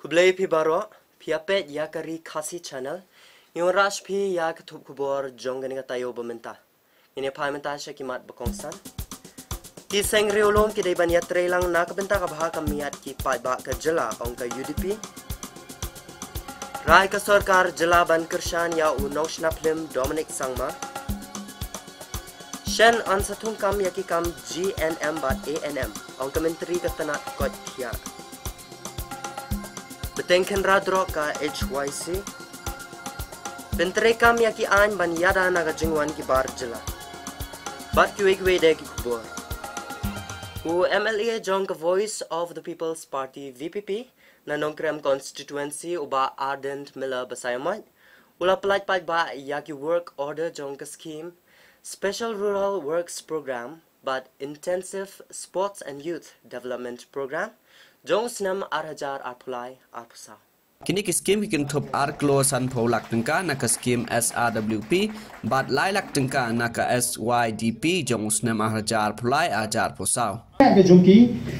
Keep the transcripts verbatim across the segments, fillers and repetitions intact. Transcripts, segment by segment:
Khublei phi baroh, phi ïa peit ïa ka Ri Khasi Channel. Ngi wanrah sha phi ïa ka thup khubor jong kane ka taïew ba mynta. Ngin ïa phai mynta sha ki mat ba kongsan. Ki seng riewlum ki dei ban ïatreilang na ka bynta ka bha ka miat ki paidbah ka jylla, ong ka U D P. Rai ka sorkar jylla ban kyrshan ïa u nongshna phlim Dominic Sangma. Shen yn sa thung kam ïa ki kam G N M bad A N M, ong ka Myntri ka tnat koit thiah. Bteng khynra drok ka H Y C. Pyntreikam ïa ki aiñ ban ïada na ka jingwan ki bar jylla. Bad kiwei kiwei de ki khubor. U M L A jong ka Voice of the People's Party, V P P, na Nongkrem constituency, u Bah Ardent Miller Basaiawmoit, u la pyllait paidbah ïa ki work order jong ka scheme Special Rural Works Program bad Intensive Sports and Youth Development Program jong u snem ar hajar arphew lai arphew saw. Kine ki scheme ki kynthup ar klur sanphew lak tyngka na ka scheme S R W P bad lai lak tyngka na ka S Y D P jong u snem ar hajar arphew lai ar hajar arphew saw. Ka jong ki,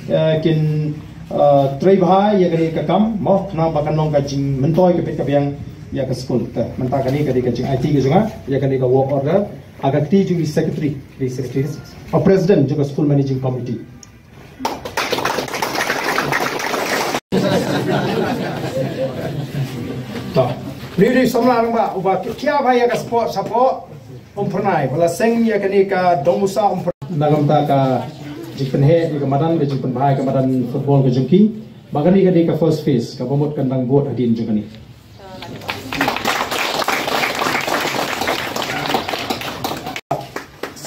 eh, kin, eh, trei bha ïa kane ka kam, mo, khnang ba kan long ka jingmyntoi ka bit ka biang ïa ka skul. Te mynta kane ka dei ka jingaiti ka jong nga ïa kane ka work order ha ka kti jong ki secretary, ki secretary, o president jong ka school managing committee. To. Ri ri samla nang ba uba kia ba ïa ka sport support. Um pernai, ba la seng ïa kane ka dong usa um pernai. Na ka bynta ka jingpynheh ïa ka madan, ka jingpynbha ïa ka madan football ka jong ki. Ba kane ka dei ka first phase, kaba mut kan dang bud hadien jong kane.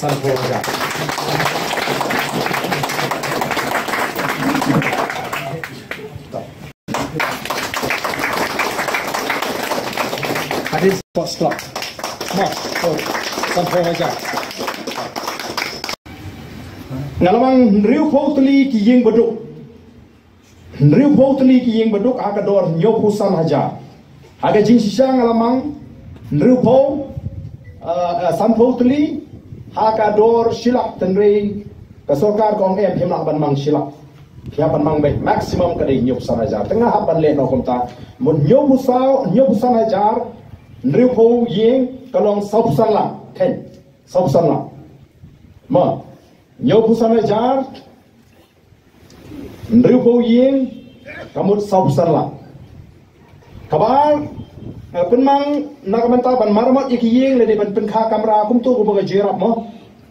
Sanphew hajar. Hadien Sports Club. Mo, oh, sanphew hajar. Nga la mang hynriewphew tylli ki ïing baduk. Hynriewphew tylli ki ïing baduk ha ka dor hynñiewphew san hajar. Ha ka jingshisha nga la mang hynriewphew, eh, eh, sanphew tylli ha ka dor shi lak, hynrei ka sorkar ka ong em, phim lah ban mang shi lak. Phi hap ban mang beit, maximum ka dei hynñiewphew san hajar. Te nga hap ban leh noh kumta. Mut hynñiewphew saw, hynñiewphew san hajar, hynriewphew ïing, ka long sawphew san lak. Khein, sawphew san lak. Mo, hynñiewphew san hajar, hynriewphew ïing, ka mut sawphew san lak. Kaba, eh, pynmang na ka bynta ban maramot ïa ki ïing lane ban pynkha kamra kumto kaba nga ju ïarap mo.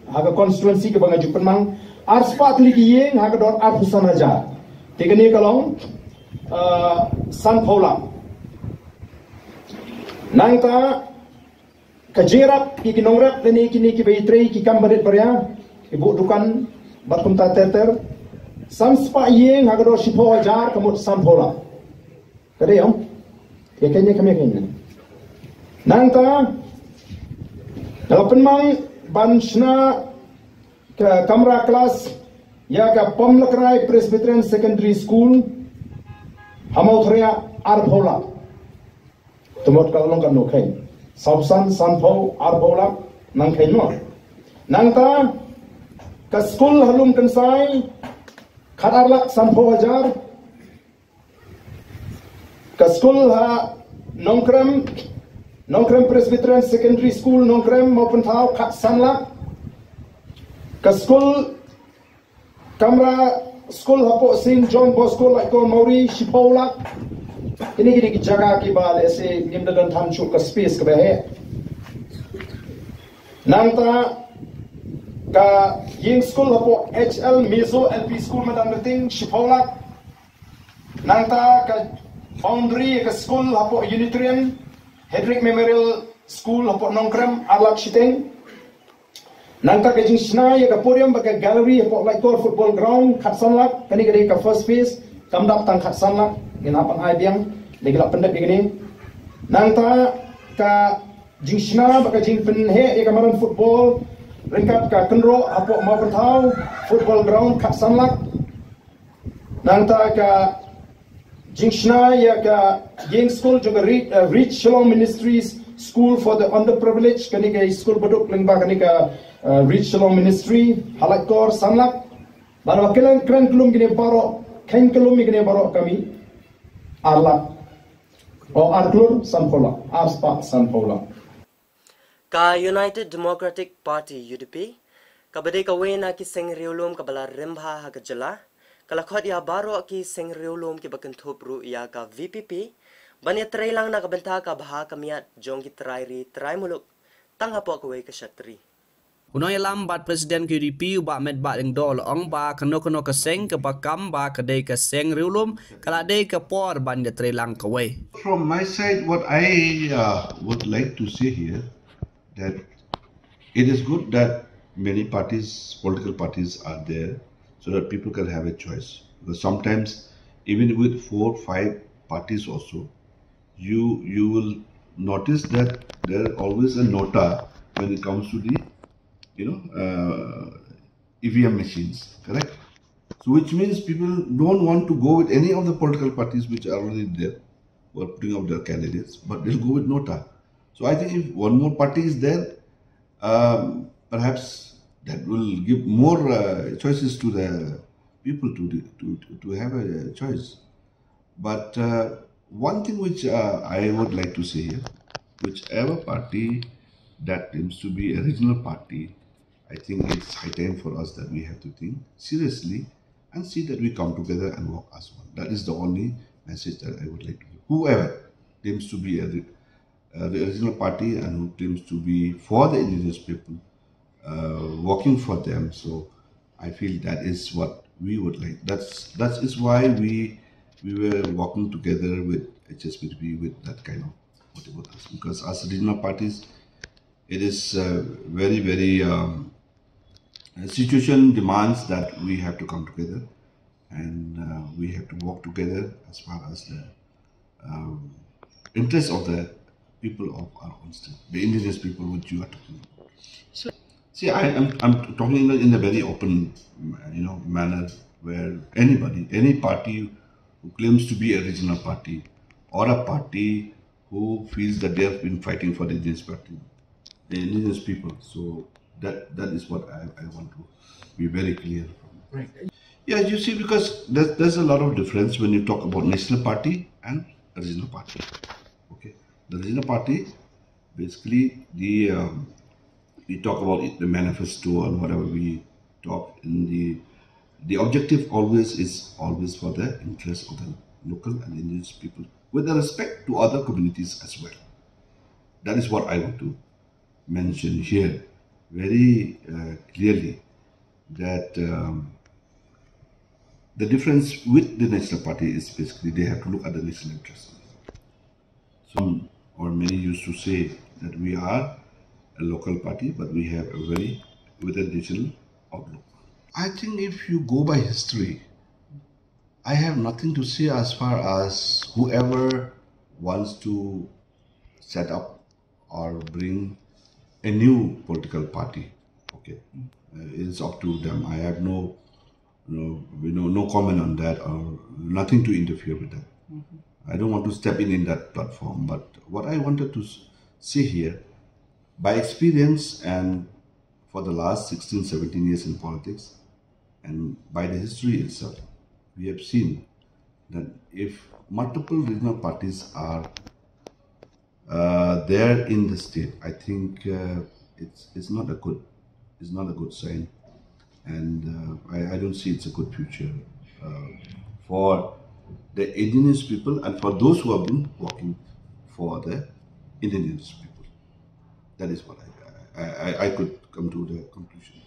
Ha ka constituency kaba nga ju pynmang. Arspah tylli ki ïing ha ka dor arphew san hajar. Te kane ka long, eh, sanphew lak. Nangta, ka jingïarap ïa ki nongrep lane kine kiba ïatrei ki kam barit baria, ki buh dukan bad kumta ter ter. San spah ïing ha ka dor shiphew hajar ka mut sanphew lak. Ka dei ïa ka mei ka mei. Nangta nga la pynmang ban shna ka kamra klas ïa ka Pamlakrai Presbyterian Secondary School ha Mawthria, arphew lak. Te mut ka long katno khein? Sawphew san, sanphew, arphew lak, nang khein mo. Nangta ka skul ha Lumkynsai, khat ar lak sanphew hajar. Ka skul ha Nongkrem, Nongkrem Presbyterian Secondary School, Nongkrem, Mawpynthaw, khat san lak. Ka skul kamra skul hapoh Saint John Bosco Laitkor Mawri, shiphew lak. Kine kine ki jaka kiba lehse ngim da don than shuh ka space kaba heh. Nangta ka ïing skul hapoh H L Mizo L P School Madanrting, shiphew lak. Nangta ka boundary ka skul hapoh Unitarian Hedrick Memorial School hapoh Nongkrem, ar lak shiteng. Nangta ka jingshna ïa ka podium bad ka gallery hapoh Laitkor Football Ground, khat san lak, kane ka dei ka first phase, kam dap tang khat san lak, ngin hap ban ai biang, dei ka la pyndep ïa kane. Nangta ka jingshna bad ka jingpynheh ïa ka madan football ryngkat ka kynroh hapoh Mawpynthaw Football Ground, khat san lak. Nangta ka jingshna ïa ka ïing skul jong ka Re-, eh, Reach Shillong Ministries School for the Underprivileged, kane ka skul baduk lyngba kane ka, eh, Reach Shillong Ministry, ha Laitkor, san lak. Bad ba kren, kren kyllum kine baroh, kren kyllum ïa kine baroh kami. Ar lak, o ar klur sanphew lak, ar spah sanphew lak. Ka United Democratic Party, U D P, kaba dei kawei na ki seng riewlum kaba la rim bha ha ka jylla, ka la khot ïa baroh ki seng riewlum kiba kynthup ruh ïa ka V P P ban ïatreilang na ka bynta ka bha ka miat jong ki trai ri trai muluk tang hapoh kawei ka shatri. U nongïalam bad President ka U D P, u Bah Metbah Lyngdoh, u la ong ba kano kano ka seng kaba kam ba ka dei ka seng riewlum, ka la dei ka por ban ïatreilang kawei. From my side, what I uh, would like to say here, that it is good that many parties, political parties are there, so that people can have a choice. Because sometimes, even with four, five parties also, you you will notice that there is always a nota when it comes to the, you know, uh, E V M machines, correct? So which means people don't want to go with any of the political parties which are already there, who are putting up their candidates, but they'll go with nota. So I think if one more party is there, um, perhaps that will give more uh, choices to the people to, to, to have a choice. But uh, one thing which uh, I would like to say here, whichever party that claims to be a regional party, I think it's high time for us that we have to think seriously and see that we come together and work as one. That is the only message that I would like to give. Whoever claims to be a re- uh, the original party and who claims to be for the indigenous people, uh, working for them. So I feel that is what we would like. That's that is why we we were working together with H S P D P with that kind of motive, because as regional parties, it is uh, very very um, uh, situation demands that we have to come together and uh, we have to work together as far as the um, interest of the people of our own state, the indigenous people which you are talking about. So, see, I am I'm talking in a, in a very open, you know, manner where anybody, any party who claims to be a regional party or a party who feels that they have been fighting for the indigenous party, the indigenous people. So that that is what I, I want to be very clear from. Right. Yeah, you see, because there's, there's a lot of difference when you talk about national party and regional party. Okay, the regional party, basically, the um, we talk about it, the manifesto and whatever we talk in the the objective always is always for the interest of the local and indigenous people with the respect to other communities as well. That is what I want to mention here very uh, clearly, that um, the difference with the national party is basically they have to look at the national interest. Some or many used to say that we are a local party, but we have a very with a national outlook. I think if you go by history, I have nothing to say as far as whoever wants to set up or bring a new political party. Okay, uh, it's up to them. I have no, no, you know, no comment on that or nothing to interfere with that. I don't want to step in in that platform. But what I wanted to say here, by experience and for the last sixteen, seventeen years in politics, and by the history itself, we have seen that if multiple regional parties are uh, there in the state, I think uh, it's it's not a good it's not a good sign, and uh, I, I don't see it's a good future uh, for the indigenous people and for those who have been working for the indigenous people. That is what I I, I, I could come to the conclusions.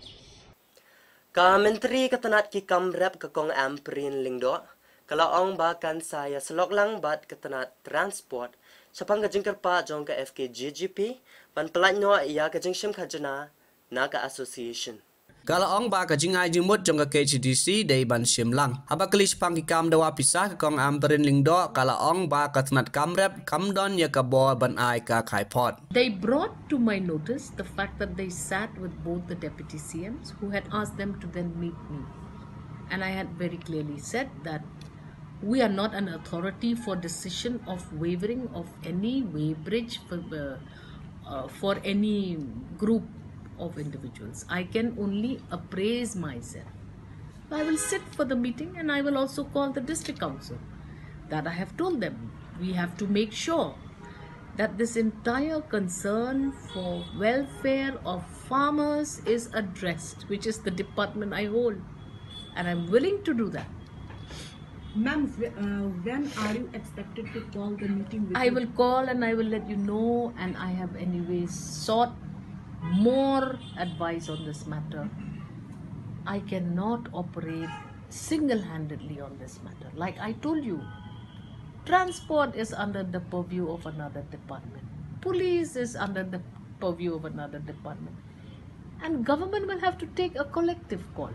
Ka Myntri ka tnat ki kam rep ka Kong Ampareen Lyngdoh ka la ong ba kan sa ïasyllok lang bad ka tnat transport shaphang ka jingkyrpad jong ka F K J G P ban pyllait noh ïa ka jingshim khajna na ka association. Ka la ong ba ka jingai jingmut jong ka K H A D C dei ban shim lang. Haba kylli shaphang ki kam dawa pisa, ka Kong Ampareen Lyngdoh ka la ong ba ka tnat kam rep kam don ïa ka bor ban ai ka khaipot. They brought to my notice the fact that they sat with both the deputy C Ms who had asked them to then meet me. And I had very clearly said that we are not an authority for decision of waiving of any weighbridge for, uh, uh, for any group of individuals. I can only appraise myself. I will sit for the meeting and I will also call the district council. That I have told them. We have to make sure that this entire concern for welfare of farmers is addressed, which is the department I hold. And I'm willing to do that. Ma'am, wh- uh, when are you expected to call the meeting with I the- will call and I will let you know, and I have, anyways, sought more advice on this matter. I cannot operate single handedly on this matter. Like I told you, transport is under the purview of another department, police is under the purview of another department, and government will have to take a collective call.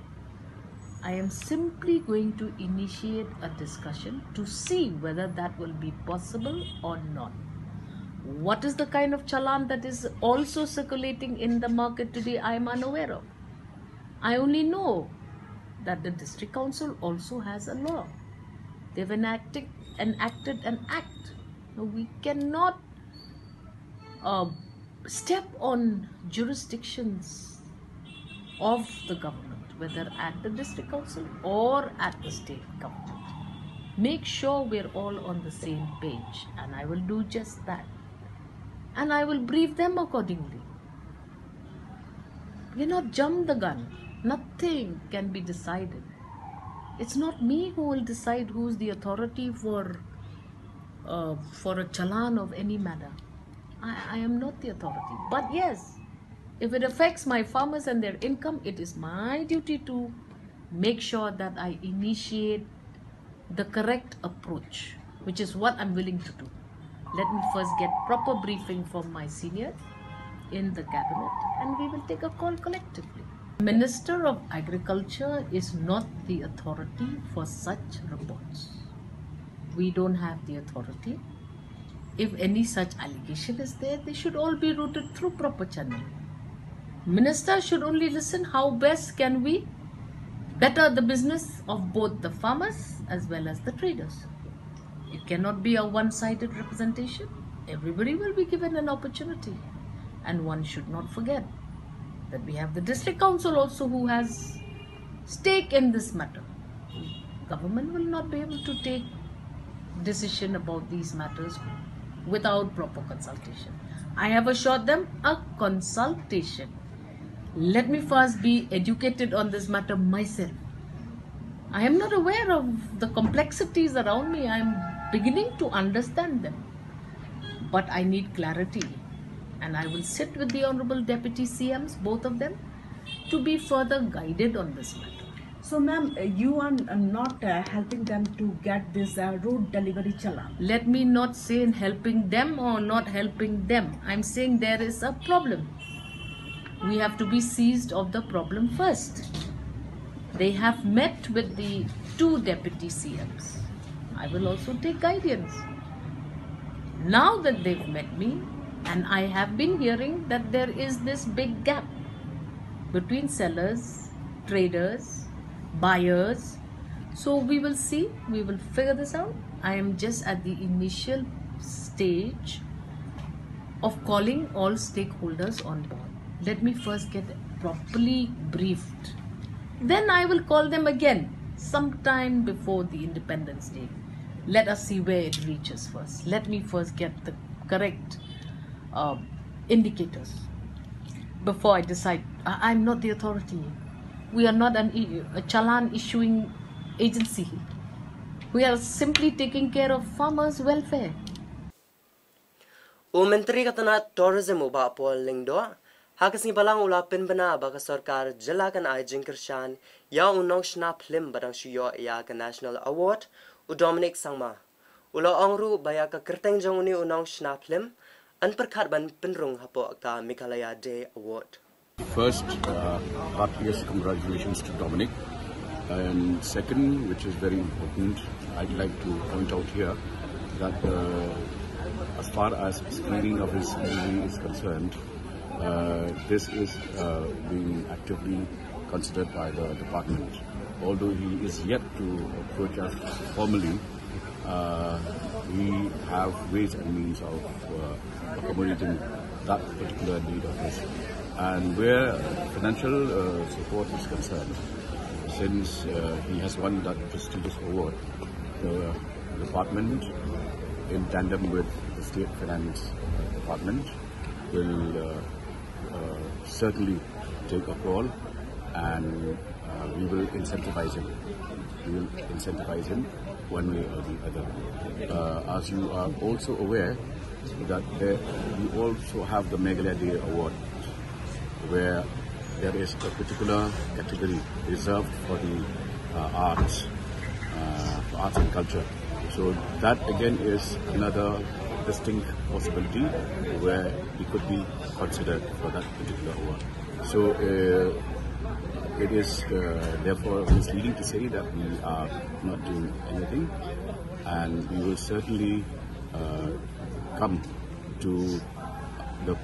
I am simply going to initiate a discussion to see whether that will be possible or not. What is the kind of challan that is also circulating in the market today? I am unaware of. I only know that the district council also has a law. They've enacted enacted an act. Now, we cannot uh, step on jurisdictions of the government, whether at the district council or at the state government. Make sure we're all on the same page, and I will do just that. And I will brief them accordingly. We not jump the gun. Nothing can be decided. It's not me who will decide who's the authority for uh, for a challan of any manner. I, I am not the authority. But yes, if it affects my farmers and their income, it is my duty to make sure that I initiate the correct approach, which is what I'm willing to do. Let me first get proper briefing from my senior in the cabinet, and we will take a call collectively. Minister of Agriculture is not the authority for such reports. We don't have the authority. If any such allegation is there, they should all be routed through proper channel. Minister should only listen how best can we better the business of both the farmers as well as the traders. It cannot be a one-sided representation. Everybody will be given an opportunity. And one should not forget that we have the district council also who has stake in this matter. Government will not be able to take decision about these matters without proper consultation. I have assured them a consultation. Let me first be educated on this matter myself. I am not aware of the complexities around me. I am beginning to understand them. But I need clarity. And I will sit with the Honorable Deputy C Ms, both of them, to be further guided on this matter. So, ma'am, uh, you are uh, not uh, helping them to get this uh, road delivery challan. Let me not say in helping them or not helping them. I'm saying there is a problem. We have to be seized of the problem first. They have met with the two deputy C Ms. I will also take guidance. Now that they've met me, and I have been hearing that there is this big gap between sellers, traders, buyers. So we will see, we will figure this out. I am just at the initial stage of calling all stakeholders on board. Let me first get properly briefed. Then I will call them again sometime before the Independence Day. Let us see where it reaches first. Let me first get the correct uh, indicators before I decide. I- I'm not the authority. We are not an, a challan issuing agency. We are simply taking care of farmers' welfare. U Myntri ka tnat Tourism u Bah Paul Lyngdoh ha ka sngi Balang u la pynbna ba ka sorkar jylla kan ai jingkyrshan ïa u nongshna phlim ba dang shu ïoh ïa ka National Award, u Dominic Sangma. U la ong ruh ba ïa ka kyrteng jong une u nongshna phlim yn pyrkhat ban pynrung hapoh ka Meghalaya Day Award. First, uh, heartiest congratulations to Dominic. And second, which is very important, I'd like to point out here that uh, as far as screening of his C V is concerned, uh, this is uh, being actively considered by the department. Although he is yet to approach us formally, uh, we have ways and means of uh, accommodating that particular need of his. And where financial uh, support is concerned, since uh, he has won that prestigious award, the Department, in tandem with the State Finance Department, will uh, uh, certainly take a call, and uh, we will incentivize him. We will incentivize him one way or the other. Uh, as you are also aware that there, we also have the Meghalaya Day Award, where there is a particular category reserved for the uh, arts, uh, for arts and culture. So that again is another distinct possibility where he could be considered for that particular award. So uh, it is uh, therefore misleading to say that we are not doing anything, and we will certainly uh, come to the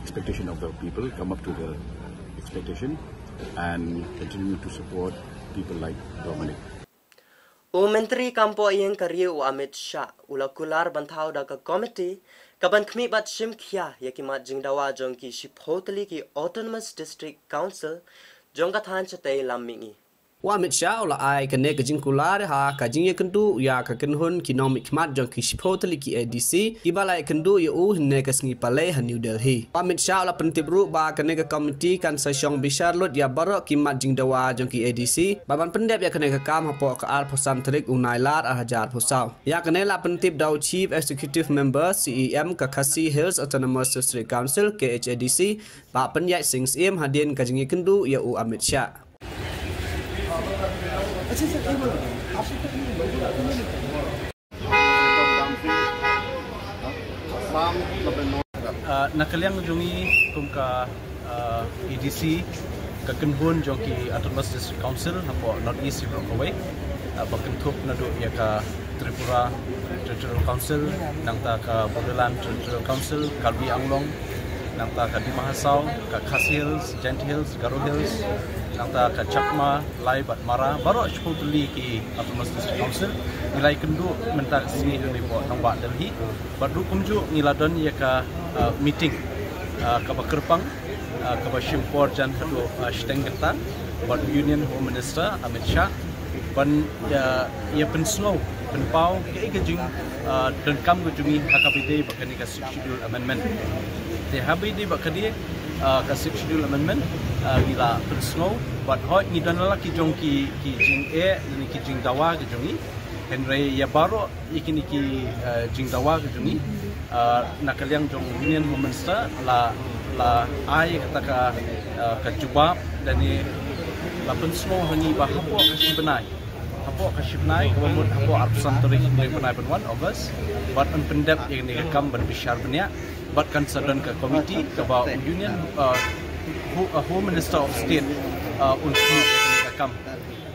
expectation of the people, come up to the expectation, and continue to support people like Dominic. U Myntri Kam Pohiing ka Ri u Amit Shah u la kular ban thaw da ka komiti ka ban khmih bad shim khia ïa ki mat jingdawa jong ki shiphew tylli ki Autonomous District Council jong ka thaiñ shatei lam mihngi. U Amit Shah u la ai kane ka jingkular ha ka jingïakynduh ïa ka kynhun ki nongmihkhmat jong ki shiphew tylli ki A D C kiba la ïakynduh ïa u hynne ka sngi Palei ha New Delhi. U Amit Shah u la pyntip ruh ba kane ka komiti kan sa shong bishar lut ïa baroh ki mat jingdawa jong ki A D C bad ban pyndep ïa kane ka kam hapoh ka arphew san tarik u Nailar ar hajar arphew saw. Ïa kane la pyntip da u Chief Executive Member, C E M, ka Khasi Hills Autonomous District Council, K H A D C, Bah Pynïaid Sing Syiem hadien ka jingïakynduh ïa u Amit Shah. Uh, na ka liang jong ngi kum ka uh, A D C, ka kynhun jong ki Autonomous District Council hapoh North East baroh kawei, uh, ba kynthup naduh ïa ka Tripura Territorial Council, nangta ka Bodoland Territorial Council, Karbi Anglong, nangta ka Dima Hasao, ka Khasi Hills, Jaintia Hills, Garo Hills, nangta ka Chakma, Lai bad Mara, baroh shiphew tylli ki Autonomous District Council. Ngi la ïakynduh mynta ka sngi ha New Delhi, bad ruh kumjuh ngi la don ïa ka uh, meeting uh, kaba kyrpang, uh, kaba shim por jan haduh uh, shiteng kynta bad Union Home Minister Amit Shah ban uh, ïa pynsngew pynpaw kaei ka jing uh, donkam ka jong ngi ha kaba ïadei bad kane ka Sixth Schedule Amendment. Te ha kaba ïadei bad kane uh, ka Sixth Schedule Amendment uh, ngi la pynsngew bad hooid ngi don la ki jong ki ki jingeh ne ki jingdawa ka jong ngi, hynrei ïa baroh ïa kine ki uh, jingdawa ka jong ngi uh, na ka liang jong Union Home Minister la la ai kata ka uh, ka jubab lane la pynsngew ha ngi ba hapoh ka shi bnai, hapoh ka shi bnai kaba mut hapoh arphew san tarik jong u bnai ban wan August bad yn pyndep ïa kane ka kam ban bishar bniah bad kan sa don ka komiti kaba u Union uh, Ho- uh, Home Minister of State uh, un khmih ïa kane ka kam.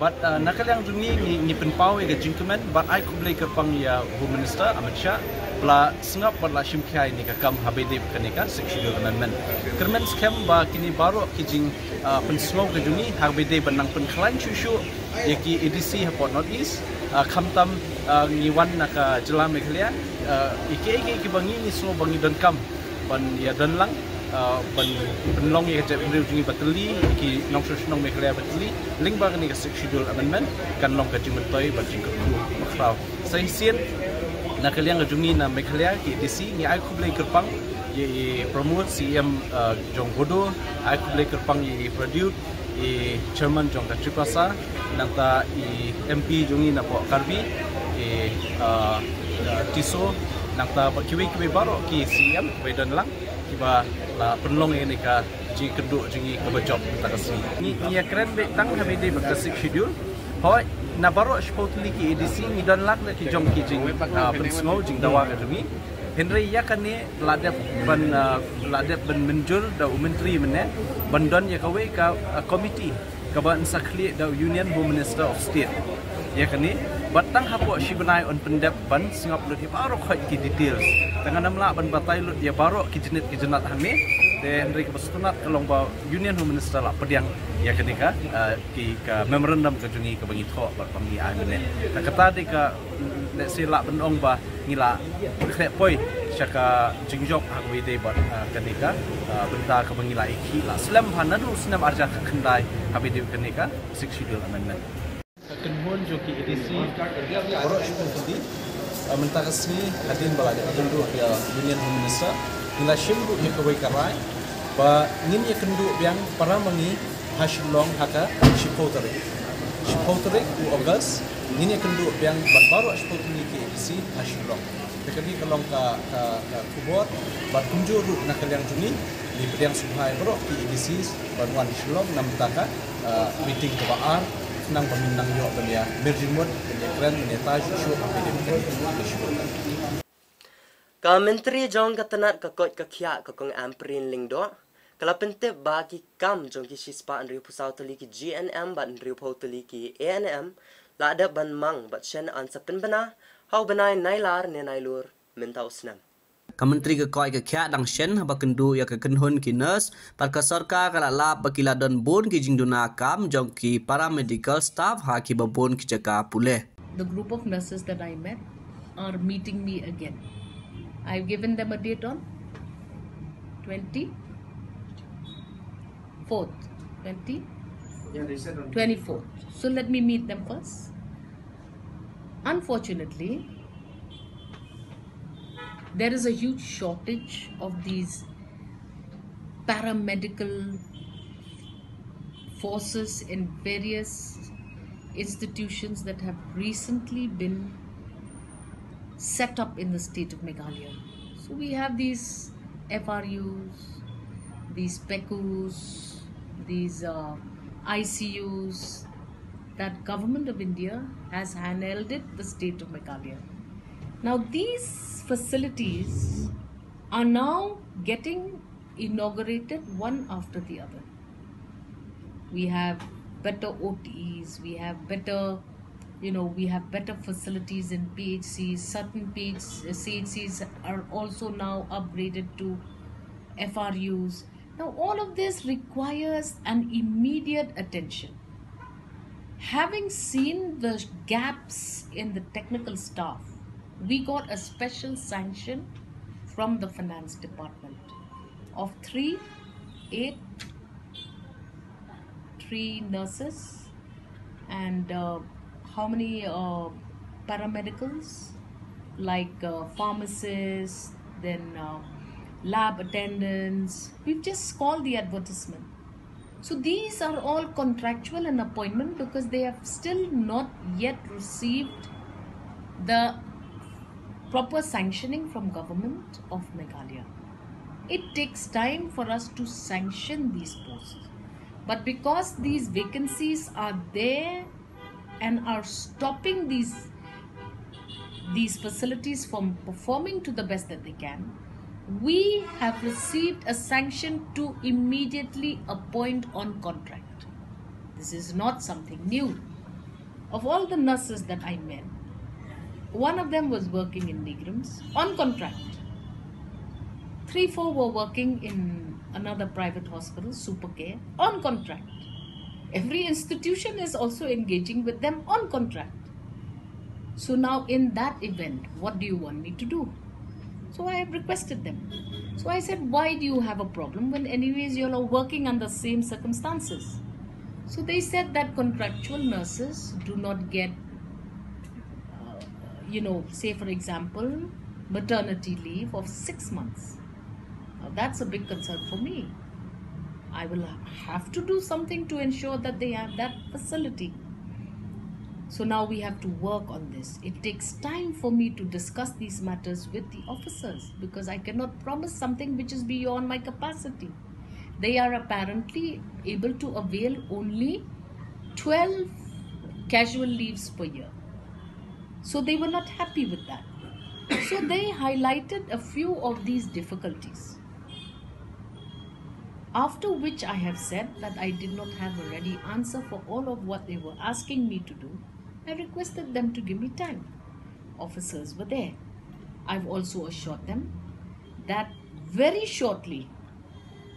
Bad uh, na ka liang jong ngi ngi, ngi pynpaw ïa ka jingkmen bad ai khublei kyrpang ïa Home Minister Amit Shah ba la sngap bad la shim khia ïa kane ka kam ha kaba ïadei bad kane ka Sixth Schedule Amendment. Kyrmen skhem ba kine baroh ki jing uh, pynsngew ka jong ngi ha kaba ïadei ban nang pynkhlaiñ shuh shuh ïa ki A D C hapoh North East uh, khamtam uh, ngi wan na ka jylla Meghalaya uh, ïa kiei kiei kiba ngi ngi sngew ba ngi donkam ban ïa don lang uh, ban pynlong ïa ka jaitbynriew jong ngi ba tylli, ki nongshong shnong Meghalaya ba tylli, lyngba kane ka Sixth Schedule Amendment kan long ka jingmyntoi bad jingkyrkhu ba khraw. Sa shisien na ka liang ka jong ngi na Meghalaya ki A D C ngi ai khublei kyrpang ïa i Pramod, C E M uh, jong Bodo, ai khublei kyrpang ïa i Pradyut, i chairman jong ka Tiprasa, nangta i M P jong ngi napoh Karbi, i uh, uh, Tisso, nangta bad kiwei kiwei baroh ki C E M kiba don lang kiba la pynlong ïa kane ka jingkynduh jong ngi kaba jop mynta ka sngi. Ngi ngi ïa kren beit tang ha kaba ïadei bad ka Sixth Schedule. Hooid na baroh shiphew tylli ki A D C ngi don lang da ki jong ki jing uh, pynsngew jingdawa ka jong ngi. Hynrei ïa kane la dep ban uh, la dep ban mynjur da u myntri mynne ban don ïa kawei ka uh, komiti kaba yn sa khlieh da u Union Home Minister of State. Ïa kane bad tang hapoh shi bnai un pyndep ban sngap lut ïa baroh khoit ki details. Te ngan ym lah ban batai lut ïa baroh ki jnit ki jnat hangne. Te hynrei kaba sngewtynnat ka long ba Union Home Minister la pdiang ïa kane ka uh, ki ka memorandum ka jong ngi kaba ngi thoh bad ba ngi ai mynne. Te kata dei ka lehse lah ban ong ba ngi la khleh poi sha ka jingjop ha kaba ïadei bad uh, kane ka uh, bynta kaba ngi la ïakhih la slem bha naduh snem arhajar khyndai ha kaba ïadei bad kane ka Sixth Schedule Amendment. Ka kynhun jong ki A D C baroh shiphew tylli Mynta ka sngi hadien ba la dep kynduh ïa Union Home Minister, ngi la shim ruh ïa kawei ka rai ba ngin ïa kynduh biang para ma ngi ha Shillong ha ka shiphew tarik. Shiphew tarik u August ngin ïa kynduh biang bad baroh shiphew tylli ki A D C ha Shillong. Te kane ka long ka, ka, ka khubor bad kumjuh ruh na ka liang jong ngi, ngi pdiang sngewbha ïa baroh ki A D Cs ban wan Shillong na mynta ka, ah, meeting kaba ar, khnang ba ngin nang ïoh ban ïa mirjingmut, ban ïa kren, ban ïa tai shuh shuh ha ka liang ka liang. Ka Myntri jong ka tnat ka koit ka khiah ka Kong Ampareen Lyngdoh ka la pyntip ba ki kam jong ki shispah hynriewphew saw tylli ki G N M bad hynriewphew tylli ki A N M la dep ban mang bad shen yn sa pynbna ha u bnai Nailar ne Nailur mynta u snem. Ka Myntri ka koit ka khiah dang shen haba kynduh ïa ka kynhun ki nurse bad ka sorkar ka la lap ba ki la don bun ki jingduna kam jong ki paramedical staff ha kiba bun ki jaka pule. The group of nurses that I met are meeting me again. I've given them a date on twenty-fourth, twenty? Yeah, they said on twenty-fourth. So let me meet them first. Unfortunately, there is a huge shortage of these paramedical forces in various institutions that have recently been set up in the state of Meghalaya. So we have these F R Us, these PECUs, these, uh, I C Us that Government of India has handhelded the state of Meghalaya. Now these facilities are now getting inaugurated one after the other. We have better O Ts, we have better, you know, we have better facilities in P H Cs. Certain P H, C H Cs are also now upgraded to F R Us. Now, all of this requires an immediate attention. Having seen the gaps in the technical staff, we got a special sanction from the finance department of three, eight, three nurses and, uh, how many, uh, paramedicals, like, uh, pharmacists, then, uh, lab attendants. We've just called the advertisement. So these are all contractual and appointment because they have still not yet received the proper sanctioning from Government of Meghalaya. It takes time for us to sanction these posts. But because these vacancies are there and are stopping these, these facilities from performing to the best that they can, we have received a sanction to immediately appoint on contract. This is not something new. Of all the nurses that I met, one of them was working in NEIGRIHMS on contract. Three, four were working in another private hospital, Supercare, on contract. Every institution is also engaging with them on contract. So now in that event, what do you want me to do? So I have requested them. So I said, "Why do you have a problem when anyways you're all working under same circumstances?" So they said that contractual nurses do not get, uh, you know, say for example, maternity leave of six months. Now that's a big concern for me. I will have to do something to ensure that they have that facility. So now we have to work on this. It takes time for me to discuss these matters with the officers because I cannot promise something which is beyond my capacity. They are apparently able to avail only twelve casual leaves per year. So they were not happy with that. So they highlighted a few of these difficulties. After which I have said that I did not have a ready answer for all of what they were asking me to do, I requested them to give me time. Officers were there. I've also assured them that very shortly,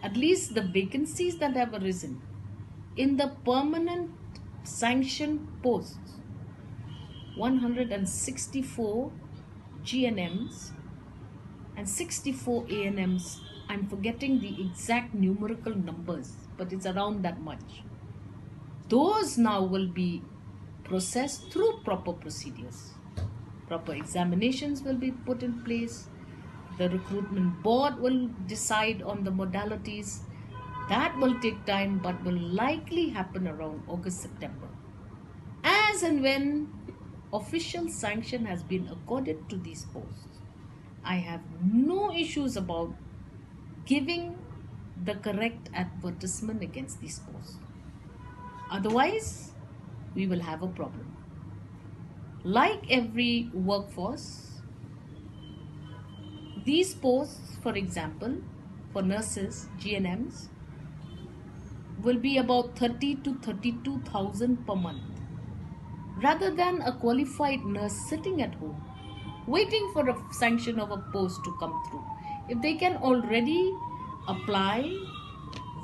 at least the vacancies that have arisen in the permanent sanctioned posts, one hundred sixty-four G N Ms and sixty-four A N Ms. I'm forgetting the exact numerical numbers, but it's around that much. Those now will be processed through proper procedures. Proper examinations will be put in place. The recruitment board will decide on the modalities. That will take time, but will likely happen around August, September. As and when official sanction has been accorded to these posts, I have no issues about giving the correct advertisement against these posts. Otherwise, we will have a problem. Like every workforce, these posts, for example, for nurses, G N Ms, will be about thirty to thirty-two thousand per month. Rather than a qualified nurse sitting at home, waiting for a sanction of a post to come through, if they can already apply,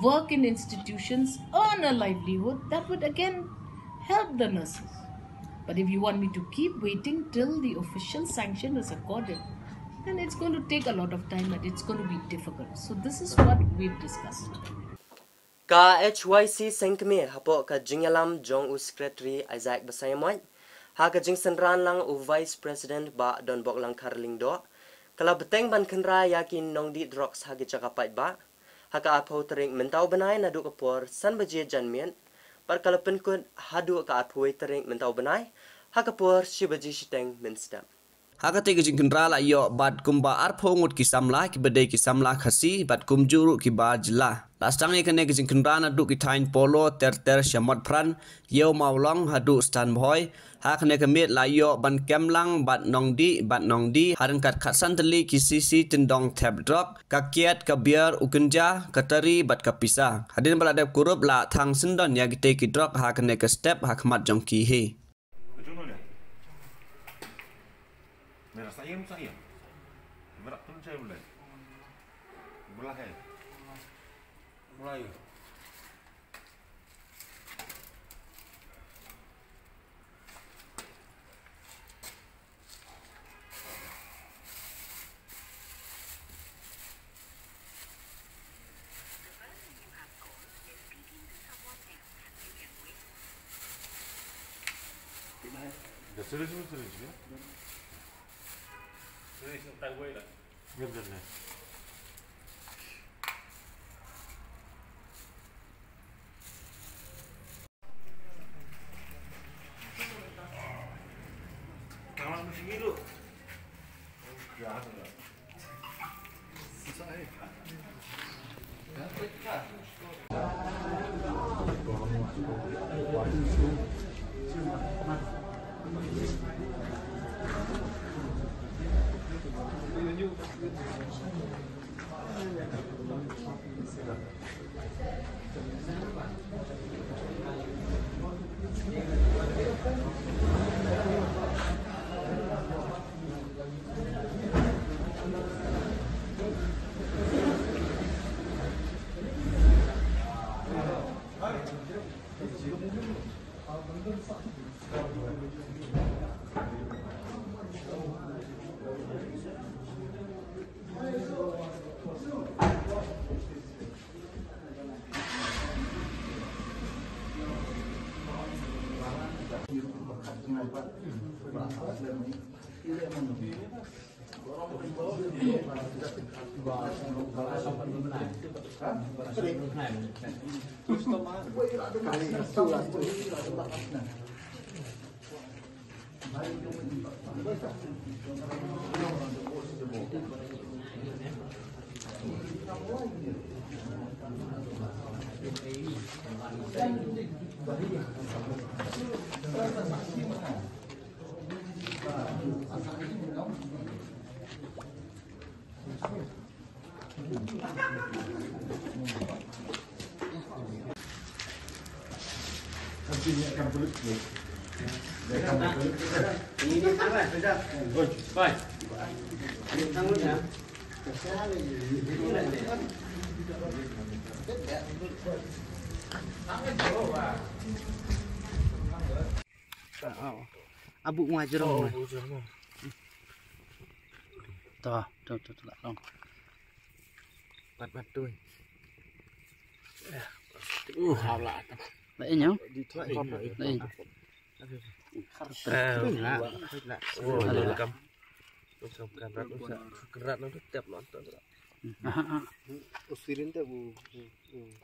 work in institutions, earn a livelihood, that would again help the nurses. But if you want me to keep waiting till the official sanction is accorded, then it's going to take a lot of time and it's going to be difficult. So this is what we've discussed. Ka H Y C Sengkmie hapoh ka jingïalam jong u Secretary Isaac Basaiawmoit ha ka jingsynran lang u Vice President Bah Donbok Langkhar Lyngdoh, ka la bteng ban kynra ïa ki nongdih drugs ha ki jaka paidbah ha ka arphew tarik mynta u bnai naduh ka por san baje janmiet, bad ka la pynkut haduh ka arphew wei tarik mynta u bnai ha ka por shi baje shiteng mynstep. Ha katei ka jingkynra la ïoh bad kumba arphew ngut ki samla kiba dei ki samla Khasi bad kumjuh ruh ki bar jylla. La sdang ïa kane ka jingkynra naduh ki thaiñ Polo ter ter sha Motphran, Ïew Mawlong haduh Stan Bhoi. Ha kane ka miet la ïoh ban kem lang bad nongdih bad nongdie ha ryngkat khatsan tylli ki sisi tyndong thep drok, ka kiad, ka beer, u kynja, ka tari bad ka pisa. Hadien ba la dep kurup la thang syndon ïa kitei ki drok ha kane ka step ha khmat jong ki hi. Abu ngwa jrong. To, to, to, to, la long. Pat, pat, tu. Uh, hau la. La in, yo? La in. Eh, oh, kam. Kam kan rat, kan rat, kan rat, kan rat. Usirin te bu.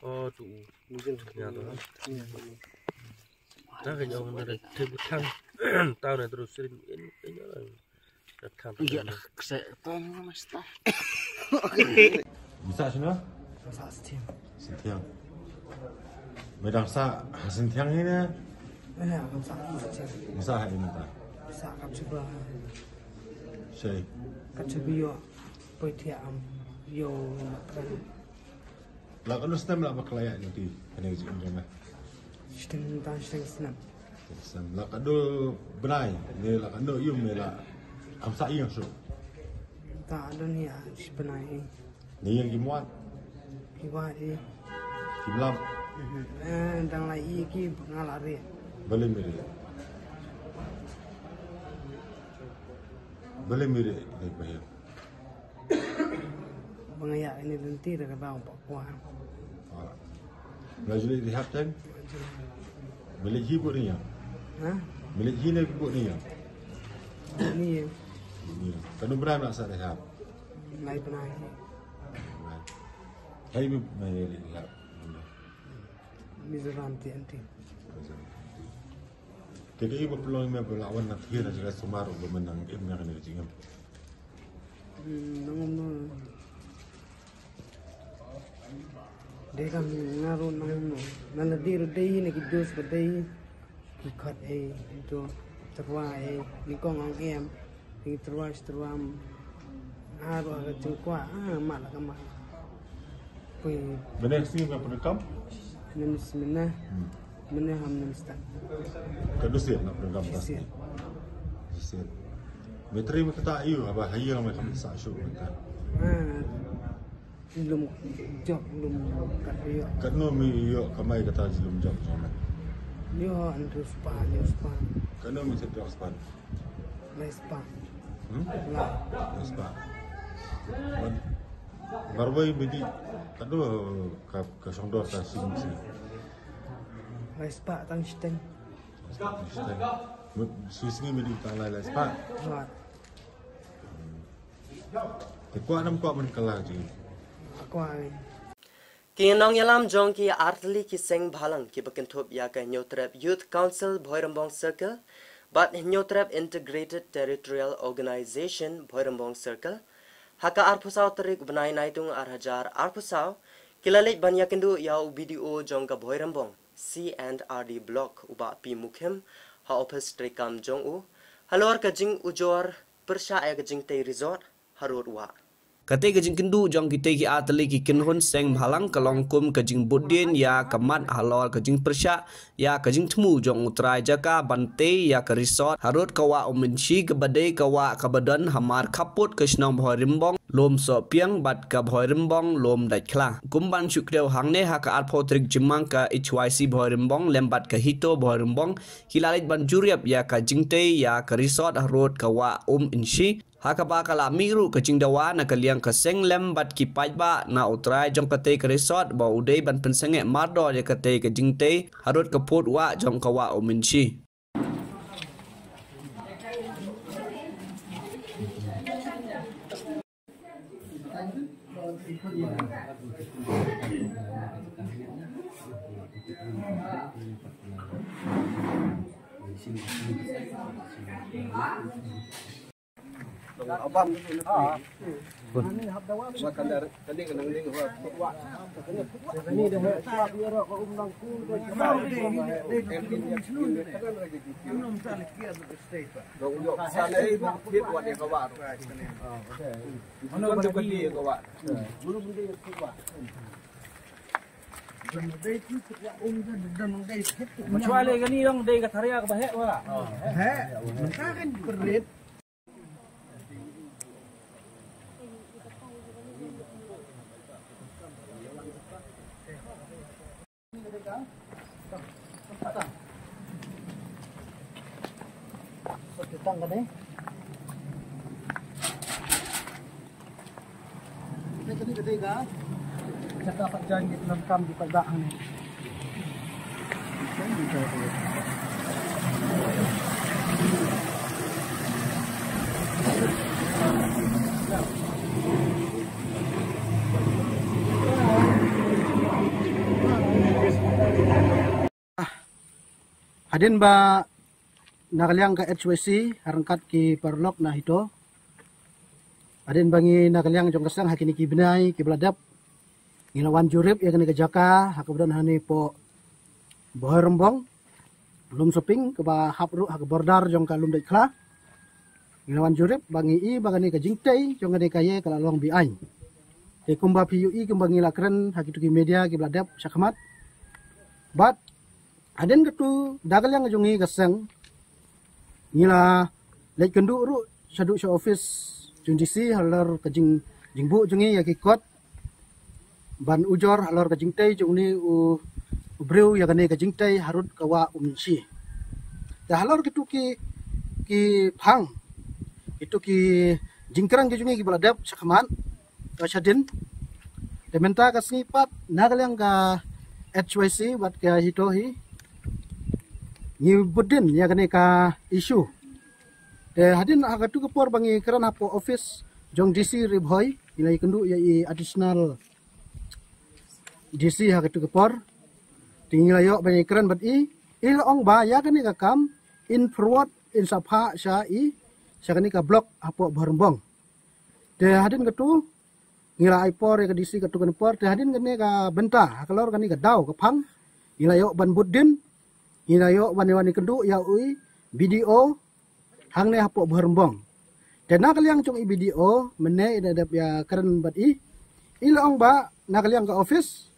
Oh, tu. Mungkin. Ya, tu. Iya. Tang ka nyong na te bu tang. Tang na terus sirin in, in. Tang. Iya, saya tang mas ta. Bisa sini? Sa Sentiang. Sentiang. Medang sa Sentiang ini. Eh, sa Sentiang. Bisa ini ta. Sa kap cuba. Saya. Kap cuba yo. Poi tiap am yo matran. La ka dei snem la ba ka la ïaid lynti kane ka jingim jong me? Shiteng tang shiteng snem. Shiteng snem. La ka dei bnai ne la ka dei ïum ne la kham sah ïing shuh? Ta don ïa shi bnai. Ne ïing ki mut? Ki wad ïa. Ki mlam? Eh, dang la ïa ki nga la re. Balei me re? Balei me re ne ba ïa? Ba nga ïa ini lynti da ka daw ba kwah. Alright. Nga juli di hap time. Milik hi bu ni ya. Ha? Milik hi ne bu ni ya. Ni ya. Ni. Kanu bra na sa di hap. Lai bra hi. Hai bi mai di hap. Mizoram ti anti. Te ka i ba pynlong me ba la wan na thier na jaka sumar ba menang im na kane ka jingim. Hmm, nang no. Dei kam nga ru nang no. Na la dei ru dei na ki dos ba dei ki khot e to terwa e ni kong ong em. Ki terwa terwa. Nga ru ka jingkwah ah ma la ka ma. Pui. Bene sini ba pernah kam? Nim semena. Hmm. Mene ham nim stan. Ka dusit na program tas. Dusit. Dusit. Metri me kata ayu aba hayang me kam sa shu me ka. Ah. Lum jok lum kat yo. Kano me yo kamai kata ji lum jok jong me? Yo antu spa, yo spa. Kano me sit jok spa? Lai spa. Hmm? La. Lai spa. Wan. Marwai bidi kado ka ka shongdor ka sing sing. Lai spa tang shiteng. Sing sing bidi tang lai lai spa. Wa. Te kwah nam kwah man kala ji. Kwah. Ki nongïalam jong ki artylli ki seng bhalang kiba kynthup ïa ka Hynñiewtrep Youth Council Bhoirymbong Circle bad Hynñiewtrep Integrated Territorial Organization Bhoirymbong Circle ha ka arphew saw tarik u bnai Naitung ar hajar arphew saw ki la leit ban ïakynduh ïa u B D O jong ka Bhoirymbong C and R D Block u Bah P Mukhim ha ophis treikam jong u halor ka jingujor pyrshah ïa ka jingtei resort harud wah. Katei ka jingkynduh jong kitei ki artylli ki kynhun seng bhalang ka long kum ka jingbud dien ïa ka mat halor ka jingpyrshah ïa ka jingthmu jong u trai jaka ban tei ïa ka resort harud ka wah Umynshi kaba dei ka wah kaba don hamar khappud ka shnong Bhoirymbong Lum Sohpiang bad ka Bhoirymbong Lum Daitkhla. Kum ban shu kdew hangne ha ka arphew tarik Jymmang ka H Y C Bhoirymbong lem bad ka HITO Bhoirymbong ki la leit ban jurip ïa ka jingtei ïa ka resort harud ka wah Umynshi. Ha kaba ka la mih ruh ka jingdawa na ka liang ka seng lem bad ki paidbah na u trai jong katei ka resort ba u dei ban pynsangeh mardor ïa katei ka jingtei harud ka pud wah jong ka wah Umynshi. Machwale kani dong dei ka tharia ka ba heh wa. Heh, ka kan perit. Hadien ba na ka liang ka H Y C ha ryngkat ki paralok na HITO, hadien ba ngi na ka liang jong ka seng ha kine ki bnai kiba la dep, ngi la wan jurip ïa kane ka jaka ha kaba don hangne hapoh Bhoirymbong, Lumsoping, kaba hap ruh ha ka border jong ka Lumdaikhla. Ngi la wan jurip ba ngi i ba kane ka jingtei jong kane ka ïing ka la long be-aiñ. Te kumba phi ïohi, kumba ngi la kren ha kito ki media kiba la dep shakhmat, bad hadien katu da ka liang jong ngi ka seng, ngi la leit kynduh ruh shaduh sha office jong D C halor ka jing, jingbuh jong ngi ïa ki kot ban ujor halor ka jingtei jong une u, u briew ïa kane ka jingtei harud ka wah Umlynshi. Te halor kito ki, ki phang, kito ki jingkren ki jong ngi kiba la dep shakhmat, ka shadien. Te mynta ka sngi pat na ka liang ka H Y C bad ka HITO hi, ngi bud dien ïa kane ka issue. Te hadien ha katu ka por ba ngi kren hapoh office jong D C Ri Bhoi, ngi la ïakynduh ïa i additional D C ha katu ka por. Te ngi la ïoh ban ïakren bad i, i la ong ba ïa kane ka kam in forward, in sa phah sha i, sha kane ka block hapoh Bhoirymbong. Te hadien katu ngi la ai por ïa ka D C katu kane por, te hadien kane ka bynta, ha ka lor kane ka daw ka phang, ngi la ïoh ban bud dien, ngi la ïoh ban ïa wan ïakynduh ïa u i B D O hangne hapoh Bhoirymbong. Te na ka liang jong i B D O mynne i da dep ïakren bad i, i la ong ba na ka liang ka office,